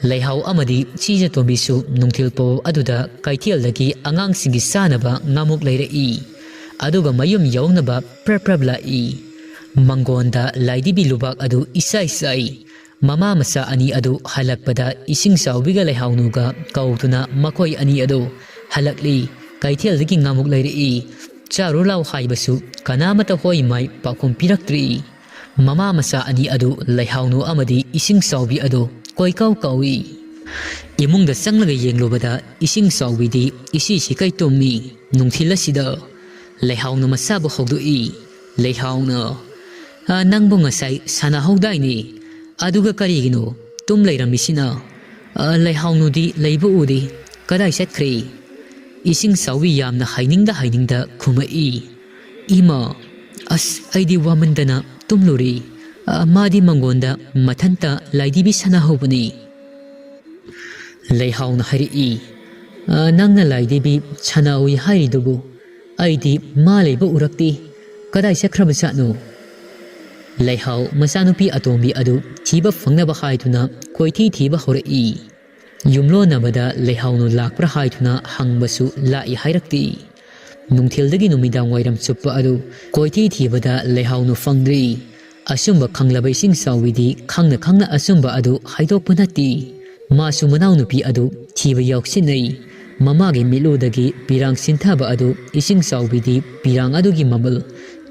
ꯂꯩꯍꯥꯎ ꯑꯃꯗꯤ ꯆꯤꯖ ꯇꯣꯝꯕꯤꯁꯨ ꯅꯨꯡꯊꯤꯜ ꯄꯣ ꯑꯗꯨꯗ ꯀꯩꯊꯦꯜꯗꯒꯤ ꯑꯉꯥꯡꯁꯤꯡꯒꯤ ꯆꯥꯅꯕ ꯉꯥꯃꯨꯛ ꯂꯩꯔꯛꯏ꯫ ꯑꯗꯨꯒ ꯃꯌꯨꯝ ꯌꯧꯅꯕ ꯄ꯭ꯔꯞ ꯄ꯭ꯔꯞ ꯂꯥꯛꯏ꯫ ꯃꯪꯒꯣꯟꯗ ꯂꯥꯏꯙꯤꯕꯤ ꯂꯨꯕꯥꯛ ꯑꯗꯨ ꯏꯆꯥꯏ ꯆꯥꯏ꯫ ꯃꯃꯥ ꯃꯆꯥ ꯑꯅꯤ ꯑꯗꯨ ꯍꯜꯂꯛꯄꯗ ꯏꯁꯤꯡ ꯆꯥꯎꯕꯤꯒ ꯂꯩꯍꯥꯎꯅꯨꯒ ꯀꯧꯗꯨꯅ ꯃꯈꯣꯏ ꯑꯅꯤ ꯑꯗꯨ ꯍꯜꯂꯛꯂꯤ꯫ ꯀꯩꯊꯦꯜꯗꯒꯤ ꯉꯥꯃꯨꯛ ꯂꯩꯔꯛꯏ꯫ ꯆꯥꯔꯨ ꯂꯥꯎ ꯍꯥꯏꯕꯁꯨ ꯀꯅꯥꯃꯠꯇ ꯍꯣꯏ ꯃꯥꯏ ꯄꯥꯎꯈꯨꯝ ꯄꯤꯔꯛꯇ꯭ꯔꯤ꯫ ꯃꯃꯥ ꯃꯆꯥ ꯑꯅꯤ ꯑꯗꯨ ꯂꯩꯍꯥꯎꯅꯨ ꯑꯃꯗꯤ ꯏꯁꯤꯡ ꯆꯥꯎꯕꯤ ꯑꯗꯨ ꯀꯣꯏꯀꯥꯎ ꯀꯥꯎꯏ꯫ ꯏꯃꯨꯡꯗ ꯆꯪꯂꯒ ꯌꯦꯡꯂꯨꯕꯗ ꯏꯁꯤꯡ ꯆꯥꯎꯕꯤꯗꯤ ꯏꯁꯤ ꯁꯤꯀꯩ ꯇꯨꯝꯃꯤ꯫ ꯅꯨꯡꯊꯤꯜ ꯑꯁꯤꯗ ꯂꯩꯍꯥꯎꯅ ꯃꯆꯥꯕꯨ ꯍꯧꯗꯣꯛꯏ꯫ ꯂꯩꯍꯥꯎꯅ, "ꯑ, ꯅꯪꯕꯨ ꯉꯁꯥꯏ ꯁꯥꯟꯅꯍꯧꯗꯥꯏꯅꯦ? ꯑꯗꯨꯒ ꯀꯔꯤꯒꯤꯅꯣ ꯇꯨꯝ ꯂꯩꯔꯝꯃꯤꯁꯤꯅ?" "ꯑ, ꯂꯩꯍꯥꯎꯅꯨꯗꯤ ꯂꯩꯕ ꯎꯗꯦ꯫ ꯀꯗꯥꯏ ꯆꯠꯈ꯭ꯔꯦ?" ꯏꯁꯤꯡ ꯆꯥꯎꯕꯤ ꯌꯥꯝꯅ ꯍꯥꯏꯅꯤꯡꯗ ꯍꯥꯏꯅꯤꯡꯗ ꯈꯨꯝꯃꯛꯏ꯫ "ꯏꯃꯥ, ꯑꯁ, ꯑꯩꯗꯤ ꯋꯥꯃꯟꯗꯅ ꯇꯨꯝꯂꯨꯔꯦ꯫ ꯑ, ꯃꯥꯗꯤ ꯃꯪꯒꯣꯟꯗ ꯃꯊꯟꯇ ꯂꯥꯏꯙꯤꯕꯤ ꯁꯥꯟꯅꯍꯧꯕꯅꯤ꯫" ꯂꯩꯍꯥꯎꯅ ꯍꯥꯏꯔꯛꯏ, "ꯑ, ꯅꯪꯅ ꯂꯥꯏꯙꯤꯕꯤ ꯁꯥꯟꯅꯍꯧꯏ ꯍꯥꯏꯔꯤꯗꯨꯕꯨ ꯑꯩꯗꯤ ꯃꯥ ꯂꯩꯕ ꯎꯔꯛꯇꯦ꯫ ꯀꯗꯥꯏ ꯆꯠꯈ꯭ꯔꯕꯖꯥꯠꯅꯣ?" ꯂꯩꯍꯥꯎ ꯃꯆꯥꯅꯨꯄꯤ ꯑꯇꯣꯝꯕꯤ ꯑꯗꯨ ꯊꯤꯕ ꯐꯪꯅꯕ ꯍꯥꯏꯗꯨꯅ ꯀꯣꯏꯊꯤ ꯊꯤꯕ ꯍꯧꯔꯛꯏ꯫ ꯌꯨꯝꯂꯣꯟꯅꯕꯗ ꯂꯩꯍꯥꯎꯅ ꯂꯥꯛꯄ꯭ꯔꯥ ꯍꯥꯏꯗꯨꯅ ꯍꯪꯕꯁꯨ ꯂꯥꯛꯏ ꯍꯥꯏꯔꯛꯇꯦ꯫ ꯅꯨꯡꯊꯤꯜꯗꯒꯤ ꯅꯨꯃꯤꯗꯥꯡ ꯋꯥꯏꯔꯝ ꯆꯨꯞꯄ ꯑꯗꯨ ꯀꯣꯏꯊꯤ ꯊꯤꯕꯗ ꯂꯩꯍꯥꯎꯅ ꯐꯪꯗ꯭ꯔꯤ꯫ ꯑꯆꯨꯝꯕ ꯈꯪꯂꯕ ꯏꯁꯤꯡ ꯆꯥꯎꯕꯤꯗꯤ ꯈꯪꯅ ꯈꯪꯅ ꯑꯆꯨꯝꯕ ꯑꯗꯨ ꯍꯥꯏꯗꯣꯛꯄ ꯅꯠꯇꯦ꯫ ꯃꯥꯁꯨ ꯃꯅꯥꯎꯅꯨꯄꯤ ꯑꯗꯨ ꯊꯤꯕ ꯌꯥꯎꯁꯤꯟꯅꯩ꯫ ꯃꯃꯥꯒꯤ ꯃꯤꯠꯂꯨꯗꯒꯤ ꯄꯤꯔꯥꯡ ꯁꯤꯟꯊꯕ ꯑꯗꯨ ꯏꯁꯤꯡ ꯆꯥꯎꯕꯤꯗꯤ ꯄꯤꯔꯥꯡ ꯑꯗꯨꯒꯤ ꯃꯃꯜ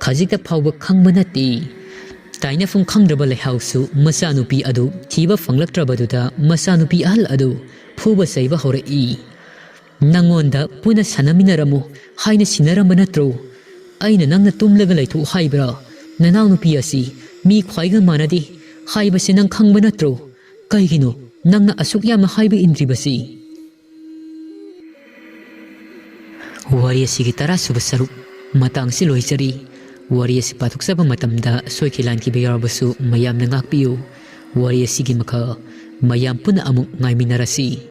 ꯈꯖꯤꯛꯇ ꯐꯥꯎꯕ ꯈꯪꯕ ꯅꯠꯇꯦ꯫ ꯇꯥꯏꯅꯐꯝ ꯈꯪꯗ꯭ꯔꯕ ꯂꯩꯍꯥꯎꯁꯨ ꯃꯆꯥꯅꯨꯄꯤ ꯑꯗꯨ ꯊꯤꯕ ꯐꯪꯂꯛꯇ꯭ꯔꯕꯗꯨꯗ ꯃꯆꯥꯅꯨꯄꯤ ꯑꯍꯜ ꯑꯗꯨ ꯐꯨꯕ ꯆꯩꯕ ꯍꯧꯔꯛꯏ꯫ "ꯅꯉꯣꯟꯗ ꯄꯨꯟꯅ ꯁꯥꯟꯅꯃꯤꯟꯅꯔꯝꯃꯨ ꯍꯥꯏꯅ ꯁꯤꯟꯅꯔꯝꯕ ꯅꯠꯇ꯭ꯔꯣ? ꯑꯩꯅ ꯅꯪꯅ ꯇꯨꯝꯂꯒ ꯂꯩꯊꯣꯛꯎ ꯍꯥꯏꯕ꯭ꯔꯥ? ꯅꯅꯥꯎꯅꯨꯄꯤ ꯑꯁꯤ ꯃꯤ ꯈ꯭ꯋꯥꯏꯒ ꯃꯥꯟꯅꯗꯦ ꯍꯥꯏꯕꯁꯤ ꯅꯪ ꯈꯪꯕ ꯅꯠꯇ꯭ꯔꯣ? ꯀꯩꯒꯤꯅꯣ ꯅꯪꯅ ꯑꯁꯨꯛ ꯌꯥꯝꯅ ꯍꯥꯏꯕ ꯏꯟꯗ꯭ꯔꯤꯕꯁꯤ?" ꯋꯥꯔꯤ ꯑꯁꯤꯒꯤ ꯇꯔꯥꯁꯨꯕ ꯁꯔꯨꯛ ꯃꯇꯥꯡꯁꯤ ꯂꯣꯏꯖꯔꯤ꯫ ꯋꯥꯔꯤ ꯑꯁꯤ ꯄꯥꯊꯣꯛꯆꯕ ꯃꯇꯝꯗ ꯁꯣꯏꯈꯤ ꯂꯥꯟꯈꯤꯕ ꯌꯥꯎꯔꯕꯁꯨ ꯃꯌꯥꯝꯅ ꯉꯥꯛꯄꯤꯌꯨ꯫ ꯋꯥꯔꯤ ꯑꯁꯤꯒꯤ ꯃꯈꯥ ꯃꯌꯥꯝ ꯄꯨꯟꯅ ꯑꯃꯨꯛ ꯉꯥꯏꯃꯤꯟꯅꯔꯁꯤ꯫